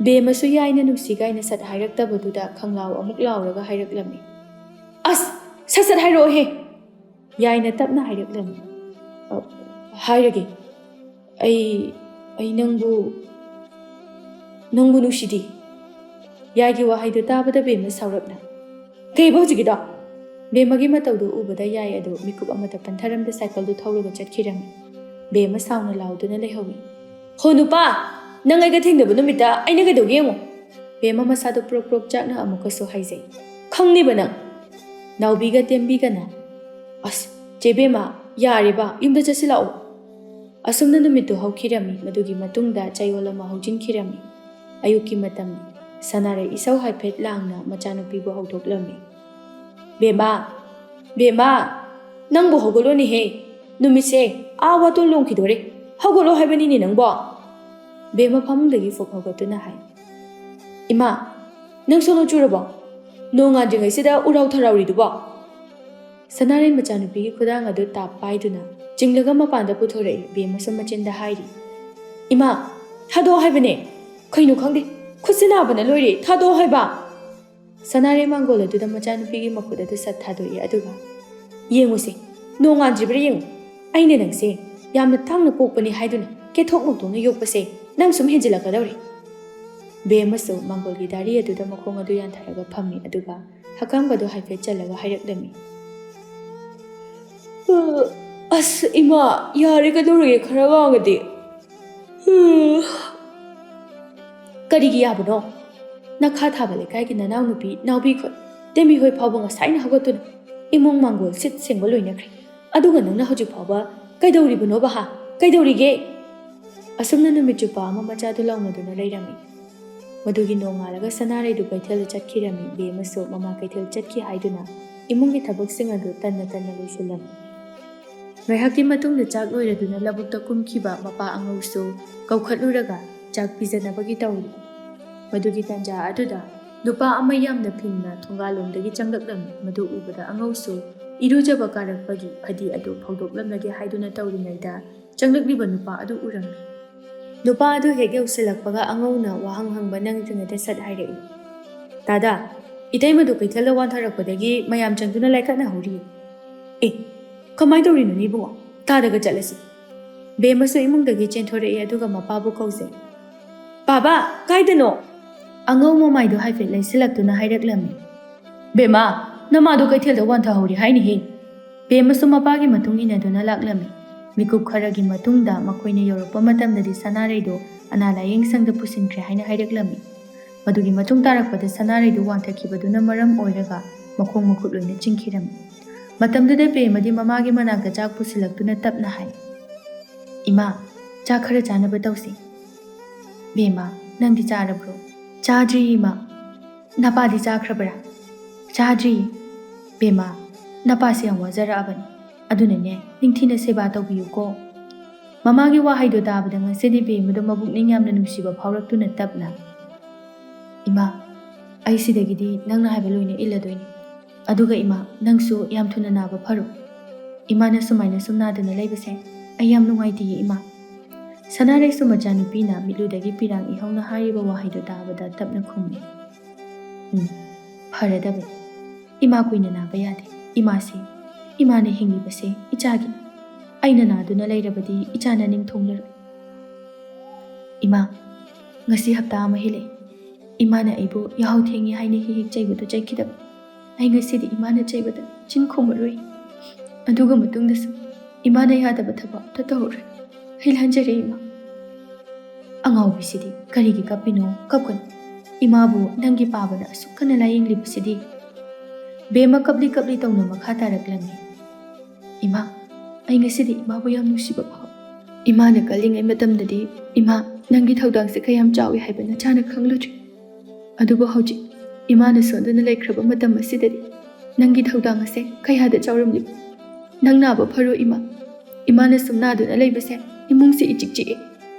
ꯕꯦꯝꯃꯁꯨ ꯌꯥꯏꯅ ꯅꯨꯡꯁꯤ ꯀꯥꯏꯅ ꯁꯠ ꯍꯥꯏꯔꯛꯇꯕꯗꯨꯗ ꯈꯪꯂꯥꯎ ꯑꯃꯨꯛ ꯂꯥꯎꯔꯒ ꯍꯥꯏꯔꯛꯂꯝꯃꯤ, "ꯑꯁ! ꯁꯠ ꯁꯠ ꯍꯥꯏꯔꯛꯑꯣꯍꯦ!" ꯌꯥꯏꯅ ꯇꯞꯅ ꯍꯥꯏꯔꯛꯂꯝꯃꯤ, "ꯑ, ꯍꯥꯏꯔꯒꯦ꯫ ꯑꯩ, ꯑꯩ ꯅꯪꯕꯨ, ꯅꯪꯕꯨ ꯅꯨꯡꯁꯤꯗꯤ꯫" ꯌꯥꯏꯒꯤ ꯋꯥꯍꯩꯗꯨ ꯇꯥꯕꯗ ꯕꯦꯝꯃ ꯁꯥꯎꯔꯞꯅ, "ꯀꯩꯕ ꯍꯧꯖꯤꯛꯀꯤꯗꯣ?" ꯕꯦꯝꯃꯒꯤ ꯃꯇꯧꯗꯨ ꯎꯕꯗ ꯌꯥꯏ ꯑꯗꯨ ꯃꯤꯀꯨꯞ ꯑꯃꯇ ꯄꯟꯊꯔꯝꯗ ꯁꯥꯏꯀꯜꯗꯨ ꯊꯧꯔꯒ ꯆꯠꯈꯤꯔꯝꯃꯤ꯫ ꯕꯦꯝꯃ ꯁꯥꯎꯅ ꯂꯥꯎꯗꯨꯅ ꯂꯩꯍꯧꯏ꯫ "ꯍꯣ ꯅꯨꯄꯥ, ꯅꯪ ꯑꯩꯒ ꯊꯦꯡꯅꯕ ꯅꯨꯃꯤꯠꯇ ꯑꯩꯅ ꯀꯩꯗꯧꯒꯦ ꯌꯦꯡꯉꯨ꯫" ꯕꯦꯝꯃ ꯃꯁꯥꯗꯨ ꯄ꯭ꯔꯣꯛ ꯄ꯭ꯔꯣꯛ ꯆꯥꯛꯅ ꯑꯃꯨꯛꯀꯁꯨ ꯍꯥꯏꯖꯩ, "ꯈꯪꯅꯤꯕ ꯅꯪ?" ꯅꯥꯎꯕꯤꯒ ꯇꯦꯝꯕꯤꯒꯅ, "ꯑꯁ, ꯆꯦ ꯕꯦꯝꯃ, ꯌꯥꯔꯦꯕ, ꯌꯨꯝꯗ ꯆꯠꯁꯤꯜꯂꯛꯑꯣ꯫" ꯑꯁꯨꯝꯅ ꯅꯨꯃꯤꯠꯇꯨ ꯍꯧꯈꯤꯔꯝꯃꯤ꯫ ꯃꯗꯨꯒꯤ ꯃꯇꯨꯡꯗ ꯆꯌꯣꯜ ꯑꯃ ꯍꯧꯖꯤꯟꯈꯤꯔꯝꯃꯤ꯫ ꯑꯌꯨꯛꯀꯤ ꯃꯇꯝꯅꯤ꯫ ꯁꯅꯥꯔꯩ ꯏꯁꯧ ꯍꯥꯏꯐꯦꯠ ꯂꯥꯡꯅ ꯃꯆꯥꯅꯨꯄꯤꯕꯨ ꯍꯧꯗꯣꯛꯂꯝꯃꯤ꯫ "ꯕꯦꯝꯃ, ꯕꯦꯝꯃ, ꯅꯪꯕꯨ ꯍꯧꯒꯠꯂꯣꯅꯦꯍꯦ꯫ ꯅꯨꯃꯤꯠꯁꯦ ꯑꯥ ꯋꯥꯇꯣꯟ ꯂꯣꯝꯈꯤꯗꯣꯔꯦ꯫ ꯍꯧꯒꯠꯂꯣ ꯍꯥꯏꯕꯅꯤꯅꯦ ꯅꯪꯕꯣ꯫" ꯕꯦꯝꯃ ꯐꯃꯨꯡꯗꯒꯤ ꯐꯨꯛ ꯍꯧꯒꯠꯇꯨꯅ ꯍꯥꯏ, "ꯏꯃꯥ, ꯅꯪ ꯁꯣꯅꯣ ꯆꯨꯔꯕꯣ? ꯅꯣꯡ ꯉꯥꯟꯗ꯭ꯔꯤꯉꯩꯁꯤꯗ ꯎꯔꯥꯎ ꯊꯔꯥꯎꯔꯤꯗꯨꯕꯣ?" ꯁꯅꯥꯔꯩ ꯃꯆꯥꯅꯨꯄꯤꯒꯤ ꯈꯨꯗꯥꯡ ꯑꯗꯨ ꯇꯥꯞ ꯄꯥꯏꯗꯨꯅ ꯆꯤꯡꯂꯒ ꯃꯄꯥꯟꯗ ꯄꯨꯊꯣꯔꯛꯏ꯫ ꯕꯦꯝꯃꯁꯨ ꯃꯆꯤꯟꯗ ꯍꯥꯏꯔꯤ, "ꯏꯃꯥ, ꯊꯥꯗꯣꯛꯑꯣ ꯍꯥꯏꯕꯅꯦ꯫ ꯀꯩꯅꯣ ꯈꯪꯗꯦ, ꯈꯨꯠꯁꯤ ꯅꯥꯕꯅ ꯂꯣꯏꯔꯦ, ꯊꯥꯗꯣꯛꯑꯣ ꯍꯥꯏꯕ꯫" ꯁꯅꯥꯔꯩ ꯃꯥꯡꯒꯣꯜ ꯑꯗꯨꯗ ꯃꯆꯥꯅꯨꯄꯤꯒꯤ ꯃꯈꯨꯠ ꯑꯗꯨ ꯁꯠ ꯊꯥꯗꯣꯛꯏ, ꯑꯗꯨꯒ, "ꯌꯦꯡꯉꯨꯁꯦ, ꯅꯣꯡ ꯉꯥꯟꯗ꯭ꯔꯤꯕ꯭ꯔꯥ ꯌꯦꯡꯉꯨ꯫ ꯑꯩꯅ ꯅꯪꯁꯦ ꯌꯥꯝꯅ ꯇꯥꯡꯅ ꯄꯣꯛꯄꯅꯤ ꯍꯥꯏꯗꯨꯅ ꯀꯦꯊꯣꯛ ꯃꯧꯊꯣꯛꯅ ꯌꯣꯛꯄꯁꯦ ꯅꯪ ꯁꯨꯝ ꯍꯦꯟꯖꯤꯜꯂꯛꯀꯗꯧꯔꯦ꯫" ꯕꯦꯝꯃꯁꯨ ꯃꯥꯡꯒꯣꯜꯒꯤ ꯗꯥꯔꯤ ꯑꯗꯨꯗ ꯃꯈꯣꯡ ꯑꯗꯨ ꯌꯥꯟꯊꯔꯒ ꯐꯝꯃꯤ, ꯑꯗꯨꯒ ꯍꯛꯀꯥꯝꯒꯗꯨ ꯍꯥꯏꯐꯦꯠ ꯆꯜꯂꯒ ꯍꯥꯏꯔꯛꯂꯝꯃꯤ, "ꯑ, ꯑꯁ ꯏꯃꯥ, ꯌꯥꯔꯦ, ꯀꯩꯗꯧꯔꯒꯦ? ꯈꯔ ꯉꯥꯡꯉꯗꯤ꯫ ꯀꯔꯤꯒꯤ ꯌꯥꯕꯅꯣ? ꯅꯈꯥ ꯊꯥꯕ ꯂꯩꯀꯥꯏꯒꯤ ꯅꯅꯥꯎꯅꯨꯄꯤ ꯅꯥꯎꯕꯤ ꯈꯣꯏ, ꯇꯦꯃꯤ ꯍꯣꯏ ꯐꯥꯎꯕ ꯉꯁꯥꯏꯅ ꯍꯧꯒꯠꯇꯨꯅ ꯏꯃꯨꯡ ꯃꯥꯡꯒꯣꯜ ꯁꯤꯠ ꯁꯦꯡꯕ ꯂꯣꯏꯅꯈ꯭ꯔꯦ꯫ ꯑꯗꯨꯒ ꯅꯪꯅ ꯍꯧꯖꯤꯛ ꯐꯥꯎꯕ ꯀꯩꯗꯧꯔꯤꯕꯅꯣꯕ ꯍꯥ? ꯀꯩꯗꯧꯔꯤꯒꯦ? ꯑꯁꯨꯝꯅ ꯅꯨꯃꯤꯠ ꯆꯨꯞꯄ ꯑꯃ ꯃꯆꯥꯗꯨ ꯂꯥꯎꯅꯗꯨꯅ ꯂꯩꯔꯝꯃꯤ꯫ ꯃꯗꯨꯒꯤ ꯅꯣꯡꯉꯥꯜꯂꯒ ꯁꯅꯥꯔꯩꯗꯨ ꯀꯩꯊꯦꯜꯗ ꯆꯠꯈꯤꯔꯝꯃꯤ꯫ ꯕꯦꯝꯃꯁꯨ ꯃꯃꯥ ꯀꯩꯊꯦꯜ ꯆꯠꯈꯤ ꯍꯥꯏꯗꯨꯅ ꯏꯃꯨꯡꯒꯤ ꯊꯕꯛꯁꯤꯡ ꯑꯗꯨ ꯇꯟꯅ ꯇꯟꯅ ꯂꯣꯏꯁꯤꯜꯂꯝꯃꯤ꯫ ꯉꯥꯏꯍꯥꯛꯀꯤ ꯃꯇꯨꯡꯗ ꯆꯥꯛ ꯂꯣꯏꯔꯗꯨꯅ ꯂꯧꯕꯨꯛꯇ ꯀꯨꯝꯈꯤꯕ ꯃꯄꯥ ꯑꯉꯧꯁꯨ ꯀꯧꯈꯠꯂꯨꯔꯒ ꯆꯥꯛ ꯄꯤꯖꯅꯕꯒꯤ ꯇꯧꯔꯤ꯫ ꯃꯗꯨꯒꯤ ꯇꯟꯖꯥ ꯑꯗꯨꯗ ꯅꯨꯄꯥ ꯑꯃ ꯌꯥꯝꯅ ꯐꯤꯡꯅ ꯊꯣꯡꯒꯥꯜꯂꯣꯝꯗꯒꯤ ꯆꯪꯂꯛꯂꯝꯃꯤ꯫ ꯃꯗꯨ ꯎꯕꯗ ꯑꯉꯧꯁꯨ ꯏꯔꯨꯖꯕ ꯀꯥꯔꯛꯄꯒꯤ ꯐꯗꯤ ꯑꯗꯨ ꯐꯧꯗꯣꯛꯂꯝꯂꯒꯦ ꯍꯥꯏꯗꯨꯅ ꯇꯧꯔꯤꯉꯩꯗ ꯆꯪꯂꯛꯂꯤꯕ ꯅꯨꯄꯥ ꯑꯗꯨ ꯎꯔꯝꯃꯤ꯫ ꯅꯨꯄꯥ ꯑꯗꯨ ꯍꯦꯛ ꯌꯧꯁꯤꯜꯂꯛꯄꯒ ꯑꯉꯧꯅ ꯋꯥꯍꯪ ꯍꯪꯕ ꯅꯪꯗ꯭ꯔꯤꯉꯩꯗ ꯁꯠ ꯍꯥꯏꯔꯛꯏ, "ꯇꯥꯗꯥ, ꯏꯇꯩꯃꯗꯨ ꯀꯩꯊꯦꯜꯗ ꯋꯥꯟꯊꯔꯛꯄꯗꯒꯤ ꯃꯌꯥꯝ ꯆꯪꯗꯨꯅ ꯂꯥꯏꯀꯠꯅꯍꯧꯔꯤ꯫" "ꯑꯦ, ꯀꯃꯥꯏꯅ ꯇꯧꯔꯤꯅꯣꯅꯦ ꯏꯕꯨꯡꯉꯣ? ꯇꯥꯗꯒ ꯆꯠꯂꯁꯤ꯫" ꯕꯦꯝꯃꯁꯨ ꯏꯃꯨꯡꯗꯒꯤ ꯆꯦꯟꯊꯣꯔꯛꯏ, ꯑꯗꯨꯒ ꯃꯄꯥꯕꯨ ꯀꯧꯖꯩ꯫ "ꯄꯥꯕ, ꯀꯥꯏꯗꯅꯣ?" ꯑꯉꯧ ꯃꯃꯥꯏꯗꯨ ꯍꯥꯏꯐꯦꯠ ꯂꯩꯁꯤꯜꯂꯛꯇꯨꯅ ꯍꯥꯏꯔꯛꯂꯝꯃꯤ꯫ "ꯕꯦꯝꯃ, ꯅꯃꯥꯗꯣ ꯀꯩꯊꯦꯜꯗ ꯋꯥꯟꯊꯍꯧꯔꯤ ꯍꯥꯏꯅꯤꯍꯦ꯫" ꯕꯦꯝꯃꯁꯨ ꯃꯄꯥꯒꯤ ꯃꯇꯨꯡ ꯏꯟꯅꯗꯨꯅ ꯂꯥꯛꯂꯝꯃꯤ꯫ ꯃꯤꯀꯨꯞ ꯈꯔꯒꯤ ꯃꯇꯨꯡꯗ ꯃꯈꯣꯏꯅ ꯌꯧꯔꯛꯄ ꯃꯇꯝꯗꯗꯤ ꯁꯅꯥꯔꯩꯗꯨ ꯑꯅꯥ ꯂꯥꯌꯦꯡ ꯁꯪꯗ ꯄꯨꯁꯤꯟꯈ꯭ꯔꯦ ꯍꯥꯏꯅ ꯍꯥꯏꯔꯛꯂꯝꯃꯤ꯫ ꯃꯗꯨꯒꯤ ꯃꯇꯨꯡ ꯇꯥꯔꯛꯄꯗ ꯁꯅꯥꯔꯩꯗꯨ ꯋꯥꯟꯊꯈꯤꯕꯗꯨꯅ ꯃꯔꯝ ꯑꯣꯏꯔꯒ ꯃꯈꯣꯡ ꯃꯈꯨꯠ ꯂꯣꯏꯅ ꯆꯤꯡꯈꯤꯔꯝꯃꯤ꯫ ꯃꯇꯝꯗꯨꯗ ꯕꯦꯝꯃꯗꯤ ꯃꯃꯥꯒꯤ ꯃꯅꯥꯛꯇ ꯆꯥꯛ ꯄꯨꯁꯤꯜꯂꯛꯇꯨꯅ ꯇꯞꯅ ꯍꯥꯏ, "ꯏꯃꯥ, ꯆꯥꯛ ꯈꯔ ꯆꯥꯅꯕ ꯇꯧꯁꯤ꯫" "ꯕꯦꯝꯃ, ꯅꯪꯗꯤ ꯆꯥꯔꯕ꯭ꯔꯣ?" "ꯆꯥꯗ꯭ꯔꯤ ꯏꯃꯥ꯫" "ꯅꯄꯥꯗꯤ ꯆꯥꯈ꯭ꯔꯕ꯭ꯔꯥ?" "ꯆꯥꯗ꯭ꯔꯤ꯫" "ꯕꯦꯝꯃ, ꯅꯄꯥꯁꯦ ꯌꯥꯝ ꯋꯥꯖꯔꯛꯑꯕꯅꯤ, ꯑꯗꯨꯅꯅꯦ ꯅꯤꯡꯊꯤꯅ ꯁꯦꯕꯥ ꯇꯧꯕꯤꯌꯨꯀꯣ꯫" ꯃꯃꯥꯒꯤ ꯋꯥꯍꯩꯗꯣ ꯇꯥꯕꯗ ꯉꯁꯤꯗꯤ ꯕꯦꯝꯃꯗꯣ ꯃꯕꯨꯛꯅꯤꯡ ꯌꯥꯝꯅ ꯅꯨꯡꯁꯤꯕ ꯐꯥꯎꯔꯛꯇꯨꯅ ꯇꯞꯅ, "ꯏꯃꯥ, ꯑꯩ ꯁꯤꯗꯒꯤꯗꯤ ꯅꯪꯅ ꯍꯥꯏꯕ ꯂꯣꯏꯅ ꯏꯜꯂꯗꯣꯏꯅꯤ꯫ ꯑꯗꯨꯒ ꯏꯃꯥ, ꯅꯪꯁꯨ ꯌꯥꯝ ꯊꯨꯅ ꯅꯥꯕ ꯐꯔꯣ꯫ ꯏꯃꯥꯅ ꯁꯨꯃꯥꯏꯅ ꯁꯨꯝ ꯅꯥꯗꯅ ꯂꯩꯕꯁꯦ ꯑꯩ ꯌꯥꯝ ꯅꯨꯡꯉꯥꯏꯇꯤꯌꯦ ꯏꯃꯥ꯫" ꯁꯅꯥꯔꯩꯁꯨ ꯃꯆꯥꯅꯨꯄꯤꯅ ꯃꯤꯠꯂꯨꯗꯒꯤ ꯄꯤꯔꯥꯡ ꯏꯍꯧꯅ ꯍꯥꯏꯔꯤꯕ ꯋꯥꯍꯩꯗꯨ ꯇꯥꯕꯗ ꯇꯞꯅ ꯈꯨꯝꯃꯤ, "ꯎꯝ, ꯐꯔꯗꯕꯅꯤ꯫ ꯏꯃꯥ ꯀꯨꯏꯅ ꯅꯥꯕ ꯌꯥꯗꯦ꯫ ꯏꯃꯥꯁꯦ, ꯏꯃꯥꯅ ꯍꯤꯡꯂꯤꯕꯁꯦ ꯏꯆꯥꯒꯤꯅꯤ꯫ ꯑꯩꯅ ꯅꯥꯗꯨꯅ ꯂꯩꯔꯕꯗꯤ ꯏꯆꯥꯅ ꯅꯤꯡ ꯊꯨꯡꯂꯔꯣꯏ꯫ ꯏꯃꯥ, ꯉꯁꯤ ꯍꯞꯇꯥ ꯑꯃ ꯍꯦꯜꯂꯛꯑꯦ꯫ ꯏꯃꯥꯅ ꯑꯩꯕꯨ ꯌꯥꯍꯧ ꯊꯦꯡꯉꯤ ꯍꯥꯏꯅ ꯍꯦꯛ ꯍꯦꯛ ꯆꯩꯕꯗꯨ ꯆꯩꯈꯤꯗꯕ꯫ ꯑꯩ ꯉꯁꯤꯗꯤ ꯏꯃꯥꯅ ꯆꯩꯕꯗ ꯆꯤꯟ ꯈꯨꯝꯃꯔꯣꯏ꯫ ꯑꯗꯨꯒ ꯃꯇꯨꯡꯗꯁꯨ ꯏꯃꯥꯅ ꯌꯥꯗꯕ ꯊꯕꯛ ꯑꯝꯇ ꯇꯧꯔꯣꯏ꯫ ꯑꯩ ꯂꯥꯟꯖꯔꯦ, ꯏꯃꯥ꯫ ꯑꯉꯥꯎꯕꯤꯁꯤꯗꯤ ꯀꯔꯤꯒꯤ ꯀꯞꯄꯤꯅꯣ? ꯀꯞꯀꯅꯨ꯫ ꯏꯃꯥꯕꯨ ꯅꯪꯒꯤ ꯄꯥꯕꯅ ꯑꯁꯨꯛ ꯀꯟꯅ ꯂꯥꯌꯦꯡꯂꯤꯕꯁꯤꯗꯤ꯫ ꯕꯦꯝꯃ ꯀꯞꯂꯤ ꯀꯞꯂꯤ ꯇꯧꯅ ꯃꯈꯥ ꯇꯥꯔꯛꯂꯝꯃꯤ꯫ "ꯏꯃꯥ, ꯑꯩ ꯉꯁꯤꯗꯤ ꯏꯃꯥꯕꯨ ꯌꯥꯝ ꯅꯨꯡꯁꯤꯕ ꯐꯥꯎꯏ꯫ ꯏꯃꯥꯅ ꯀꯜꯂꯤꯉꯩ ꯃꯇꯝꯗꯗꯤ, ꯏꯃꯥ, ꯅꯪꯒꯤ ꯊꯧꯗꯥꯡꯁꯦ ꯀꯌꯥꯝ ꯆꯥꯎꯏ ꯍꯥꯏꯕ ꯅꯆꯥꯅ ꯈꯪꯂꯨꯗ꯭ꯔꯤ꯫ ꯑꯗꯨꯕꯨ ꯍꯧꯖꯤꯛ ꯏꯃꯥꯅ ꯁꯣꯟꯗꯨꯅ ꯂꯩꯈ꯭ꯔꯕ ꯃꯇꯝ ꯑꯁꯤꯗꯗꯤ ꯅꯪꯒꯤ ꯊꯧꯗꯥꯡ ꯑꯁꯦ ꯀꯌꯥꯗ ꯆꯥꯎꯔꯝꯂꯤꯕ? ꯅꯪ ꯅꯥꯕ ꯐꯔꯣ, ꯏꯃꯥ꯫ ꯏꯃꯥꯅ ꯁꯨꯝ ꯅꯥꯗꯨꯅ ꯂꯩꯕꯁꯦ ꯏꯃꯨꯡꯁꯦ ꯏꯆꯤꯛ ꯆꯤꯛꯑꯦ"꯫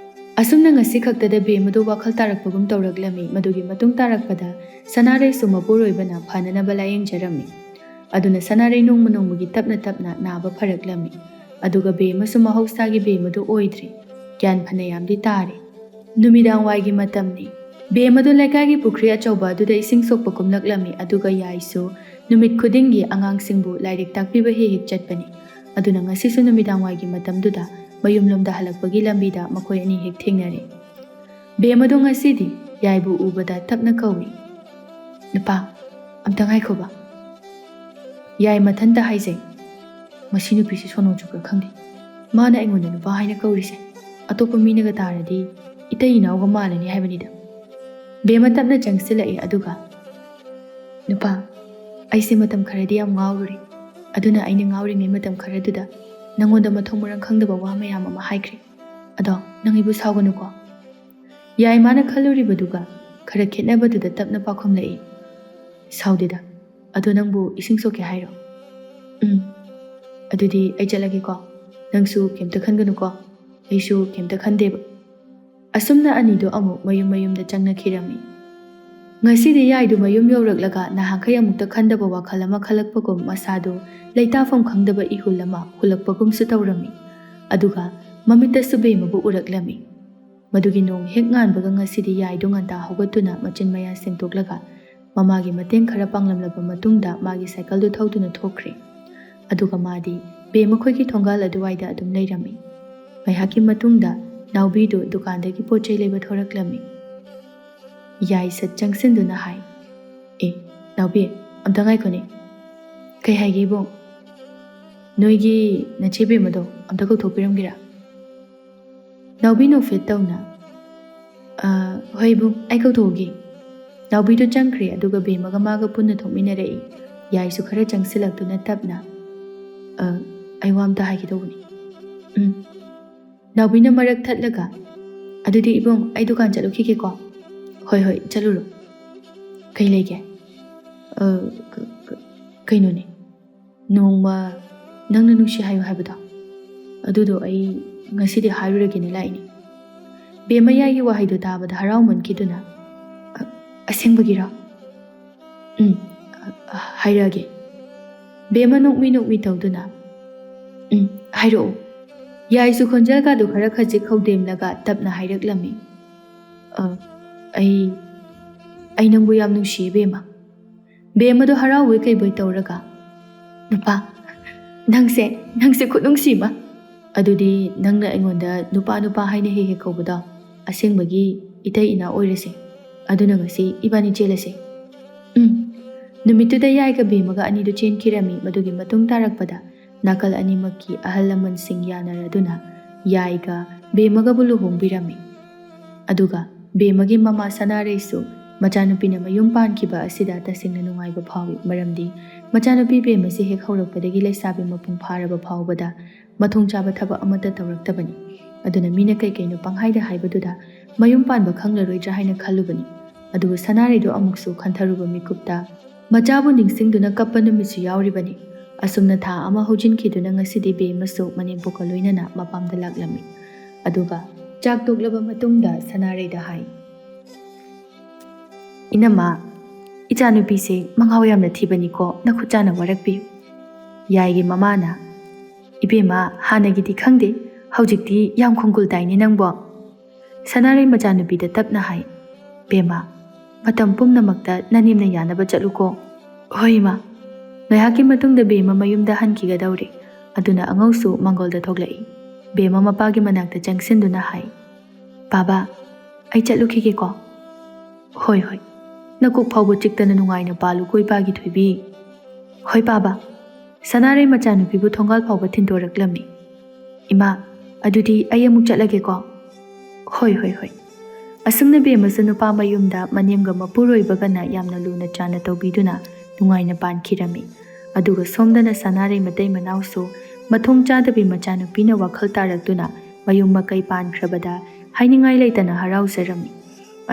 ꯑꯁꯨꯝꯅ ꯉꯁꯤ ꯈꯛꯇꯗ ꯕꯦꯝ ꯑꯗꯨ ꯋꯥꯈꯜ ꯇꯥꯔꯛꯄꯒꯨꯝ ꯇꯧꯔꯛꯂꯝꯃꯤ꯫ ꯃꯗꯨꯒꯤ ꯃꯇꯨꯡ ꯇꯥꯔꯛꯄꯗ ꯁꯅꯥꯔꯩꯁꯨ ꯃꯄꯨꯔꯣꯏꯕꯅ ꯐꯅꯅꯕ ꯂꯥꯌꯦꯡꯖꯔꯝꯃꯤ꯫ ꯑꯗꯨꯅ ꯁꯅꯥꯔꯩ ꯅꯣꯡꯃ ꯅꯣꯡꯃꯒꯤ ꯇꯞꯅ ꯇꯞꯅ ꯅꯥꯕ ꯐꯔꯛꯂꯝꯃꯤ꯫ ꯑꯗꯨꯒ ꯕꯦꯝ ꯑꯃꯁꯨ ꯃꯍꯧꯁꯥꯒꯤ ꯕꯦꯝ ꯑꯗꯨ ꯑꯣꯏꯗ꯭ꯔꯤ꯫ ꯒ꯭ꯌꯥꯟ ꯐꯅꯌꯥꯝꯗꯤ ꯇꯥꯔꯦ꯫ ꯅꯨꯃꯤꯗꯥꯡ ꯋꯥꯏꯒꯤ ꯃꯇꯝꯅꯤ꯫ ꯕꯦꯝ ꯑꯗꯨ ꯂꯩꯀꯥꯏꯒꯤ ꯄꯨꯈ꯭ꯔꯤ ꯑꯆꯧꯕ ꯑꯗꯨꯗ ꯏꯁꯤꯡ ꯁꯣꯛꯄ ꯀꯨꯝꯂꯛꯂꯝꯃꯤ, ꯑꯗꯨꯒ ꯌꯥꯏꯁꯨ ꯅꯨꯃꯤꯠ ꯈꯨꯗꯤꯡꯒꯤ ꯑꯉꯥꯡꯁꯤꯡꯕꯨ ꯂꯥꯏꯔꯤꯛ ꯇꯥꯛꯄꯤꯕ ꯍꯦꯛ ꯍꯦꯛ ꯆꯠꯄꯅꯤ꯫ ꯑꯗꯨꯅ ꯉꯁꯤꯁꯨ ꯅꯨꯃꯤꯗꯥꯡ ꯋꯥꯏꯒꯤ ꯃꯇꯝꯗꯨꯗ ꯃꯌꯨꯝꯂꯣꯝꯗ ꯍꯜꯂꯛꯄꯒꯤ ꯂꯝꯕꯤꯗ ꯃꯈꯣꯏ ꯑꯅꯤ ꯍꯦꯛ ꯊꯦꯡꯅꯔꯦ꯫ ꯕꯦꯝ ꯑꯗꯨ ꯉꯁꯤꯗꯤ ꯌꯥꯏꯕꯨ ꯎꯕꯗ ꯇꯞꯅ ꯀꯧꯏ, "ꯅꯨꯄꯥ, ꯑꯝꯇ ꯉꯥꯏꯈꯣꯕ"꯫ ꯌꯥꯏ ꯃꯊꯟꯇ ꯍꯥꯏꯖꯩ, "ꯃꯁꯤ ꯅꯨꯄꯤꯁꯤ ꯁꯣꯅꯣ ꯆꯨꯕ꯭ꯔꯥ ꯈꯪꯗꯦ꯫ ꯃꯥꯅ ꯑꯩꯉꯣꯟꯗ ꯅꯨꯄꯥ ꯍꯥꯏꯅ ꯀꯧꯔꯤꯁꯦ꯫ ꯑꯇꯣꯞꯄ ꯃꯤꯅꯒ ꯇꯥꯔꯗꯤ ꯏꯇꯩ ꯏꯅꯥꯎꯒ ꯃꯥꯜꯂꯅꯤ ꯍꯥꯏꯕꯅꯤꯗ"꯫ ꯕꯦꯝꯃ ꯇꯞꯅ ꯆꯪꯁꯤꯜꯂꯛꯏ, ꯑꯗꯨꯒ, "ꯅꯨꯄꯥ, ꯑꯩꯁꯦ ꯃꯇꯝ ꯈꯔꯗꯤ ꯌꯥꯝ ꯉꯥꯎꯔꯨꯔꯦ꯫ ꯑꯗꯨꯅ ꯑꯩꯅ ꯉꯥꯎꯔꯤꯉꯩ ꯃꯇꯝ ꯈꯔꯗꯨꯗ ꯅꯪꯉꯣꯟꯗ ꯃꯊꯣꯡ ꯃꯔꯝ ꯈꯪꯗꯕ ꯋꯥ ꯃꯌꯥꯝ ꯑꯃ ꯍꯥꯏꯈ꯭ꯔꯦ꯫ ꯑꯗꯣ ꯅꯪ ꯑꯩꯕꯨ ꯁꯥꯎꯒꯅꯨꯀꯣ"꯫ ꯌꯥꯏ ꯃꯥꯅ ꯈꯜꯂꯨꯔꯤꯕꯗꯨꯒ ꯈꯔ ꯈꯦꯠꯅꯕꯗꯨꯗ ꯇꯞꯅ ꯄꯥꯎꯈꯨꯝꯂꯛꯏ, "ꯁꯥꯎꯗꯦꯗ꯫ ꯑꯗꯣ ꯅꯪꯕꯨ ꯏꯁꯤꯡ ꯁꯣꯛꯀꯦ ꯍꯥꯏꯔꯣ? ꯎꯝ꯫ ꯑꯗꯨꯗꯤ ꯑꯩ ꯆꯠꯂꯒꯦꯀꯣ꯫ ꯅꯪꯁꯨ ꯀꯩꯝꯇ ꯈꯟꯒꯅꯨꯀꯣ꯫ ꯑꯩꯁꯨ ꯀꯩꯝꯇ ꯈꯟꯗꯦꯕ"꯫ ꯑꯁꯨꯝꯅ ꯑꯅꯤꯗꯨ ꯑꯃꯨꯛ ꯃꯌꯨꯝ ꯃꯌꯨꯝꯗ ꯆꯪꯅꯈꯤꯔꯝꯃꯤ꯫ ꯉꯁꯤꯗꯤ ꯌꯥꯏꯗꯨ ꯃꯌꯨꯝ ꯌꯧꯔꯛꯂꯒ ꯅꯍꯥꯟꯈꯩ ꯑꯃꯨꯛꯇ ꯈꯟꯗꯕ ꯋꯥꯈꯜ ꯑꯃ ꯈꯜꯂꯛꯄꯒꯨꯝ, ꯃꯁꯥꯗꯨ ꯂꯩꯇꯥꯐꯝ ꯈꯪꯗꯕ ꯏꯍꯨꯜ ꯑꯃ ꯍꯨꯜꯂꯛꯄꯒꯨꯝꯁꯨ ꯇꯧꯔꯝꯃꯤ꯫ ꯑꯗꯨꯒ ꯃꯃꯤꯠꯇꯁꯨ ꯕꯦꯝꯃꯕꯨ ꯎꯔꯛꯂꯝꯃꯤ꯫ ꯃꯗꯨꯒꯤ ꯅꯣꯡ ꯍꯦꯛ ꯉꯥꯟꯕꯒ ꯉꯁꯤꯗꯤ ꯌꯥꯏꯗꯨ ꯉꯟꯇꯥ ꯍꯧꯒꯠꯇꯨꯅ ꯃꯆꯤꯟ ꯃꯌꯥ ꯁꯦꯡꯗꯣꯛꯂꯒ ꯃꯃꯥꯒꯤ ꯃꯇꯦꯡ ꯈꯔ ꯄꯥꯡꯂꯝꯂꯕ ꯃꯇꯨꯡꯗ ꯃꯥꯒꯤ ꯁꯥꯏꯀꯜꯗꯨ ꯊꯧꯗꯨꯅ ꯊꯣꯛꯈ꯭ꯔꯦ꯫ ꯑꯗꯨꯒ ꯃꯥꯗꯤ ꯕꯦꯝ ꯃꯈꯣꯏꯒꯤ ꯊꯣꯡꯒꯥꯜ ꯑꯗꯨꯋꯥꯏꯗ ꯑꯗꯨꯝ ꯂꯩꯔꯝꯃꯤ꯫ ꯉꯥꯏꯍꯥꯛꯀꯤ ꯃꯇꯨꯡꯗ ꯅꯥꯎꯕꯤꯗꯨ ꯗꯨꯀꯥꯟꯗꯒꯤ ꯄꯣꯠ ꯆꯩ ꯂꯩꯕ ꯊꯣꯔꯛꯂꯝꯃꯤ꯫ ꯌꯥꯏ ꯁꯠ ꯆꯪꯁꯤꯟꯗꯨꯅ ꯍꯥꯏ, "ꯑꯦ, ꯅꯥꯎꯕꯤ, ꯑꯝꯇ ꯉꯥꯏꯈꯣꯅꯦ"꯫ "ꯀꯩ ꯍꯥꯏꯒꯦ, ꯏꯕꯨꯡ?" "ꯅꯣꯏꯒꯤ ꯅꯆꯦ ꯕꯦꯝꯃꯗꯣ ꯑꯝꯇ ꯀꯧꯊꯣꯛꯄꯤꯔꯝꯒꯦꯔꯥ?" ꯅꯥꯎꯕꯤ ꯅꯣꯛꯐꯦꯠ ꯇꯧꯅ, "ꯑ, ꯍꯣꯏ ꯏꯕꯨꯡ, ꯑꯩ ꯀꯧꯊꯣꯛꯑꯒꯦ꯫" ꯅꯥꯎꯕꯤꯗꯣ ꯆꯪꯈ꯭ꯔꯦ, ꯑꯗꯨꯒ ꯕꯦꯝꯃꯒ ꯃꯥꯒ ꯄꯨꯟꯅ ꯊꯣꯛꯃꯤꯟꯅꯔꯛꯏ꯫ ꯌꯥꯏꯁꯨ ꯈꯔ ꯆꯪꯁꯤꯜꯂꯛꯇꯨꯅ ꯇꯞꯅ, "ꯑ, ꯑꯩ ꯋꯥ ꯑꯝꯇ ꯍꯥꯏꯒꯦ ꯇꯧꯕꯅꯤ꯫" "ꯎꯝ꯫" ꯅꯥꯎꯕꯤꯅ ꯃꯔꯛ ꯊꯠꯂꯒ, "ꯑꯗꯨꯗꯤ ꯏꯕꯨꯡ, ꯑꯩ ꯗꯨꯀꯥꯟ ꯆꯠꯂꯨꯈꯤꯒꯦꯀꯣ꯫" "ꯍꯣꯏ, ꯍꯣꯏ, ꯆꯠꯂꯨꯔꯣ꯫" "ꯀꯩ ꯂꯩꯒꯦ?" "ꯑ, ꯀ-, ꯀ-, ꯀꯩꯅꯣꯅꯦ, ꯅꯣꯡꯃ ꯅꯪꯅ ꯅꯨꯡꯁꯤ ꯍꯥꯏꯌꯨ ꯍꯥꯏꯕꯗꯣ, ꯑꯗꯨꯗꯣ ꯑꯩ ꯉꯁꯤꯗꯤ ꯍꯥꯏꯔꯨꯔꯒꯦꯅ ꯂꯥꯛꯏꯅꯦ꯫" ꯕꯦꯝꯃ ꯌꯥꯏꯒꯤ ꯋꯥꯍꯩꯗꯣ ꯇꯥꯕꯗ ꯍꯔꯥꯎꯃꯟꯈꯤꯗꯨꯅ, "ꯑ-, ꯑꯁꯦꯡꯕꯒꯤꯔꯣ?" "ꯎꯝ, ꯑ-, ꯑ-, ꯍꯥꯏꯔꯛꯑꯒꯦ꯫" ꯕꯦꯝꯃ ꯅꯣꯛꯃꯤ ꯅꯣꯛꯃꯤ ꯇꯧꯗꯨꯅ, "ꯎꯝ, ꯍꯥꯏꯔꯛꯑꯣ꯫" ꯌꯥꯏꯁꯨ ꯈꯣꯟꯖꯦꯜꯒꯗꯨ ꯈꯔ ꯈꯖꯤꯛ ꯈꯧꯗꯦꯝꯂꯒ ꯇꯞꯅ ꯍꯥꯏꯔꯛꯂꯝꯃꯤ, "ꯑ, ꯑꯩ, ꯑꯩ ꯅꯪꯕꯨ ꯌꯥꯝ ꯅꯨꯡꯁꯤꯌꯦ ꯕꯦꯝꯃ꯫" ꯕꯦꯝꯃꯗꯣ ꯍꯔꯥꯎꯕꯣꯏ ꯀꯩꯕꯣꯏ ꯇꯧꯔꯒ, "ꯅꯨꯄꯥ, ꯅꯪꯁꯦ, ꯅꯪꯁꯦ ꯈꯨꯅꯨꯡꯁꯤ ꯑꯃ꯫ ꯑꯗꯨꯗꯤ ꯅꯪꯅ ꯑꯩꯉꯣꯟꯗ ꯅꯨꯄꯥ, ꯅꯨꯄꯥ ꯍꯥꯏꯅ ꯍꯦꯛ ꯍꯦꯛ ꯀꯧꯕꯗꯣ, ꯑꯁꯦꯡꯕꯒꯤ ꯏꯇꯩ ꯏꯅꯥꯎ ꯑꯣꯏꯔꯁꯦ꯫ ꯑꯗꯨꯅ ꯉꯁꯤ ꯏꯕꯥꯅꯤ ꯆꯦꯜꯂꯁꯦ꯫" ꯎꯝ꯫ ꯅꯨꯃꯤꯠꯇꯨꯗ ꯌꯥꯏꯒ ꯕꯦꯝꯃꯒ ꯑꯅꯤꯗꯨ ꯆꯦꯟꯈꯤꯔꯝꯃꯤ꯫ ꯃꯗꯨꯒꯤ ꯃꯇꯨꯡ ꯇꯥꯔꯛꯄꯗ ꯅꯥꯀꯜ ꯑꯅꯤꯃꯛꯀꯤ ꯑꯍꯜ ꯂꯃꯟꯁꯤꯡ ꯌꯥꯅꯔꯗꯨꯅ ꯌꯥꯏꯒ ꯕꯦꯝꯃꯒꯕꯨ ꯂꯨꯍꯣꯡꯕꯤꯔꯝꯃꯤ꯫ ꯑꯗꯨꯒ ꯕꯦꯝꯃꯒꯤ ꯃꯃꯥ ꯁꯅꯥꯔꯩꯁꯨ ꯃꯆꯥꯅꯨꯄꯤꯅ ꯃꯌꯨꯝ ꯄꯥꯟꯈꯤꯕ ꯑꯁꯤꯗ ꯇꯁꯦꯡꯅ ꯅꯨꯡꯉꯥꯏꯕ ꯐꯥꯎꯏ꯫ ꯃꯔꯝꯗꯤ ꯃꯆꯥꯅꯨꯄꯤ ꯕꯦꯝꯃꯁꯤ ꯍꯦꯛ ꯍꯧꯔꯛꯄꯗꯒꯤ ꯂꯩꯁꯥꯕꯤ ꯃꯄꯨꯡ ꯐꯥꯔꯕ ꯐꯥꯎꯕꯗ ꯃꯊꯣꯡ ꯆꯥꯕ ꯊꯕꯛ ꯑꯃꯠꯇ ꯇꯧꯔꯛꯇꯕꯅꯤ꯫ ꯑꯗꯨꯅ ꯃꯤꯅ ꯀꯩ ꯀꯩꯅꯣ ꯄꯪꯍꯥꯏꯗ ꯍꯥꯏꯕꯗꯨꯗ ꯃꯌꯨꯝ ꯄꯥꯟꯕ ꯈꯪꯂꯔꯣꯏꯗ꯭ꯔꯥ ꯍꯥꯏꯅ ꯈꯜꯂꯨꯕꯅꯤ꯫ ꯑꯗꯨꯕꯨ ꯁꯅꯥꯔꯩꯗꯣ ꯑꯃꯨꯛꯁꯨ ꯈꯟꯊꯔꯨꯕ ꯃꯤꯀꯨꯞꯇ ꯃꯆꯥꯕꯨ ꯅꯤꯡꯁꯤꯡꯗꯨꯅ ꯀꯞꯄ ꯅꯨꯃꯤꯠꯁꯨ ꯌꯥꯎꯔꯤꯕꯅꯤ꯫ ꯑꯁꯨꯝꯅ ꯊꯥ ꯑꯃ ꯍꯧꯖꯤꯟꯈꯤꯗꯨꯅ ꯉꯁꯤꯗꯤ ꯕꯦꯝꯃꯁꯨ ꯃꯅꯦꯝꯄꯣꯛꯀ ꯂꯣꯏꯅꯅ ꯃꯄꯥꯝꯗ ꯂꯥꯛꯂꯝꯃꯤ꯫ ꯑꯗꯨꯒ ꯆꯥꯛ ꯇꯣꯛꯂꯕ ꯃꯇꯨꯡꯗ ꯁꯅꯥꯔꯩꯗ ꯍꯥꯏ, "ꯏꯅꯝꯃ, ꯏꯆꯥꯅꯨꯄꯤꯁꯦ ꯃꯉꯥꯎ ꯌꯥꯝꯅ ꯊꯤꯕꯅꯤꯀꯣ, ꯅꯈꯨꯠ ꯆꯥꯅ ꯋꯥꯔꯛꯄꯤꯌꯨ꯫" ꯌꯥꯏꯒꯤ ꯃꯃꯥꯅ, "ꯏꯕꯦꯝꯃ, ꯍꯥꯟꯅꯒꯤꯗꯤ ꯈꯪꯗꯦ, ꯍꯧꯖꯤꯛꯇꯤ ꯌꯥꯝ ꯈꯣꯡꯒꯨꯜ ꯇꯥꯏꯅꯦ ꯅꯪꯕꯣ꯫" ꯁꯅꯥꯔꯩ ꯃꯆꯥꯅꯨꯄꯤꯗ ꯇꯞꯅ ꯍꯥꯏ, "ꯕꯦꯝꯃ, ꯃꯇꯝ ꯄꯨꯝꯅꯃꯛꯇ ꯅꯅꯦꯝꯅ ꯌꯥꯅꯕ ꯆꯠꯂꯨꯀꯣ꯫" "ꯍꯣꯏ, ꯏꯃꯥ꯫" ꯉꯥꯏꯍꯥꯛꯀꯤ ꯃꯇꯨꯡꯗ ꯕꯦꯝꯃ ꯃꯌꯨꯝꯗ ꯍꯟꯈꯤꯒꯗꯧꯔꯦ꯫ ꯑꯗꯨꯅ ꯑꯉꯧꯁꯨ ꯃꯪꯒꯣꯜꯗ ꯊꯣꯛꯂꯛꯏ꯫ ꯕꯦꯝꯃ ꯃꯄꯥꯒꯤ ꯃꯅꯥꯛꯇ ꯆꯪꯁꯤꯟꯗꯨꯅ ꯍꯥꯏ, "ꯄꯥꯕ, ꯑꯩ ꯆꯠꯂꯨꯈꯤꯒꯦꯀꯣ꯫" "ꯍꯣꯏ, ꯍꯣꯏ꯫ ꯅꯀꯣꯛ ꯐꯥꯎꯕ ꯆꯤꯛꯇꯅ ꯅꯨꯡꯉꯥꯏꯅ ꯄꯥꯜꯂꯨꯀꯣ, ꯏꯄꯥꯒꯤ ꯊꯣꯏꯕꯤ꯫" "ꯍꯣꯏ, ꯄꯥꯕ꯫" ꯁꯅꯥꯔꯩ ꯃꯆꯥꯅꯨꯄꯤꯕꯨ ꯊꯣꯡꯒꯥꯜ ꯐꯥꯎꯕ ꯊꯤꯟꯗꯣꯔꯛꯂꯝꯃꯤ꯫ "ꯏꯃꯥ, ꯑꯗꯨꯗꯤ ꯑꯩ ꯑꯃꯨꯛ ꯆꯠꯂꯒꯦꯀꯣ?" "ꯍꯣꯏ, ꯍꯣꯏ, ꯍꯣꯏ"꯫ ꯑꯁꯨꯝꯅ ꯕꯦꯝꯃꯁꯨ ꯅꯨꯄꯥ ꯃꯌꯨꯝꯗ ꯃꯅꯦꯝꯒ ꯃꯄꯨꯔꯣꯏꯕꯒꯅ ꯌꯥꯝꯅ ꯂꯨꯅ ꯆꯥꯟꯅ ꯇꯧꯕꯤꯗꯨꯅ ꯅꯨꯡꯉꯥꯏꯅ ꯄꯥꯟꯈꯤꯔꯝꯃꯤ꯫ ꯑꯗꯨꯒ ꯁꯣꯝꯗꯅ ꯁꯅꯥꯔꯩ ꯃꯇꯩ ꯃꯅꯥꯎꯁꯨ ꯃꯊꯣꯡ ꯆꯥꯗꯕꯤ ꯃꯆꯥꯅꯨꯄꯤꯅ ꯋꯥꯈꯜ ꯇꯥꯔꯛꯇꯨꯅ ꯃꯌꯨꯝ ꯃꯀꯩ ꯄꯥꯟꯈ꯭ꯔꯕꯗ ꯍꯥꯏꯅꯤꯡꯉꯥꯏ ꯂꯩꯇꯅ ꯍꯔꯥꯎꯖꯔꯝꯃꯤ꯫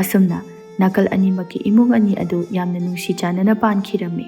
ꯑꯁꯨꯝꯅ ꯅꯥꯀꯜ ꯑꯅꯤꯃꯛꯀꯤ ꯏꯃꯨꯡ ꯑꯅꯤ ꯑꯗꯨ ꯌꯥꯝꯅ ꯅꯨꯡꯁꯤ ꯆꯥꯟꯅꯅ ꯄꯥꯟꯈꯤꯔꯝꯃꯤ꯫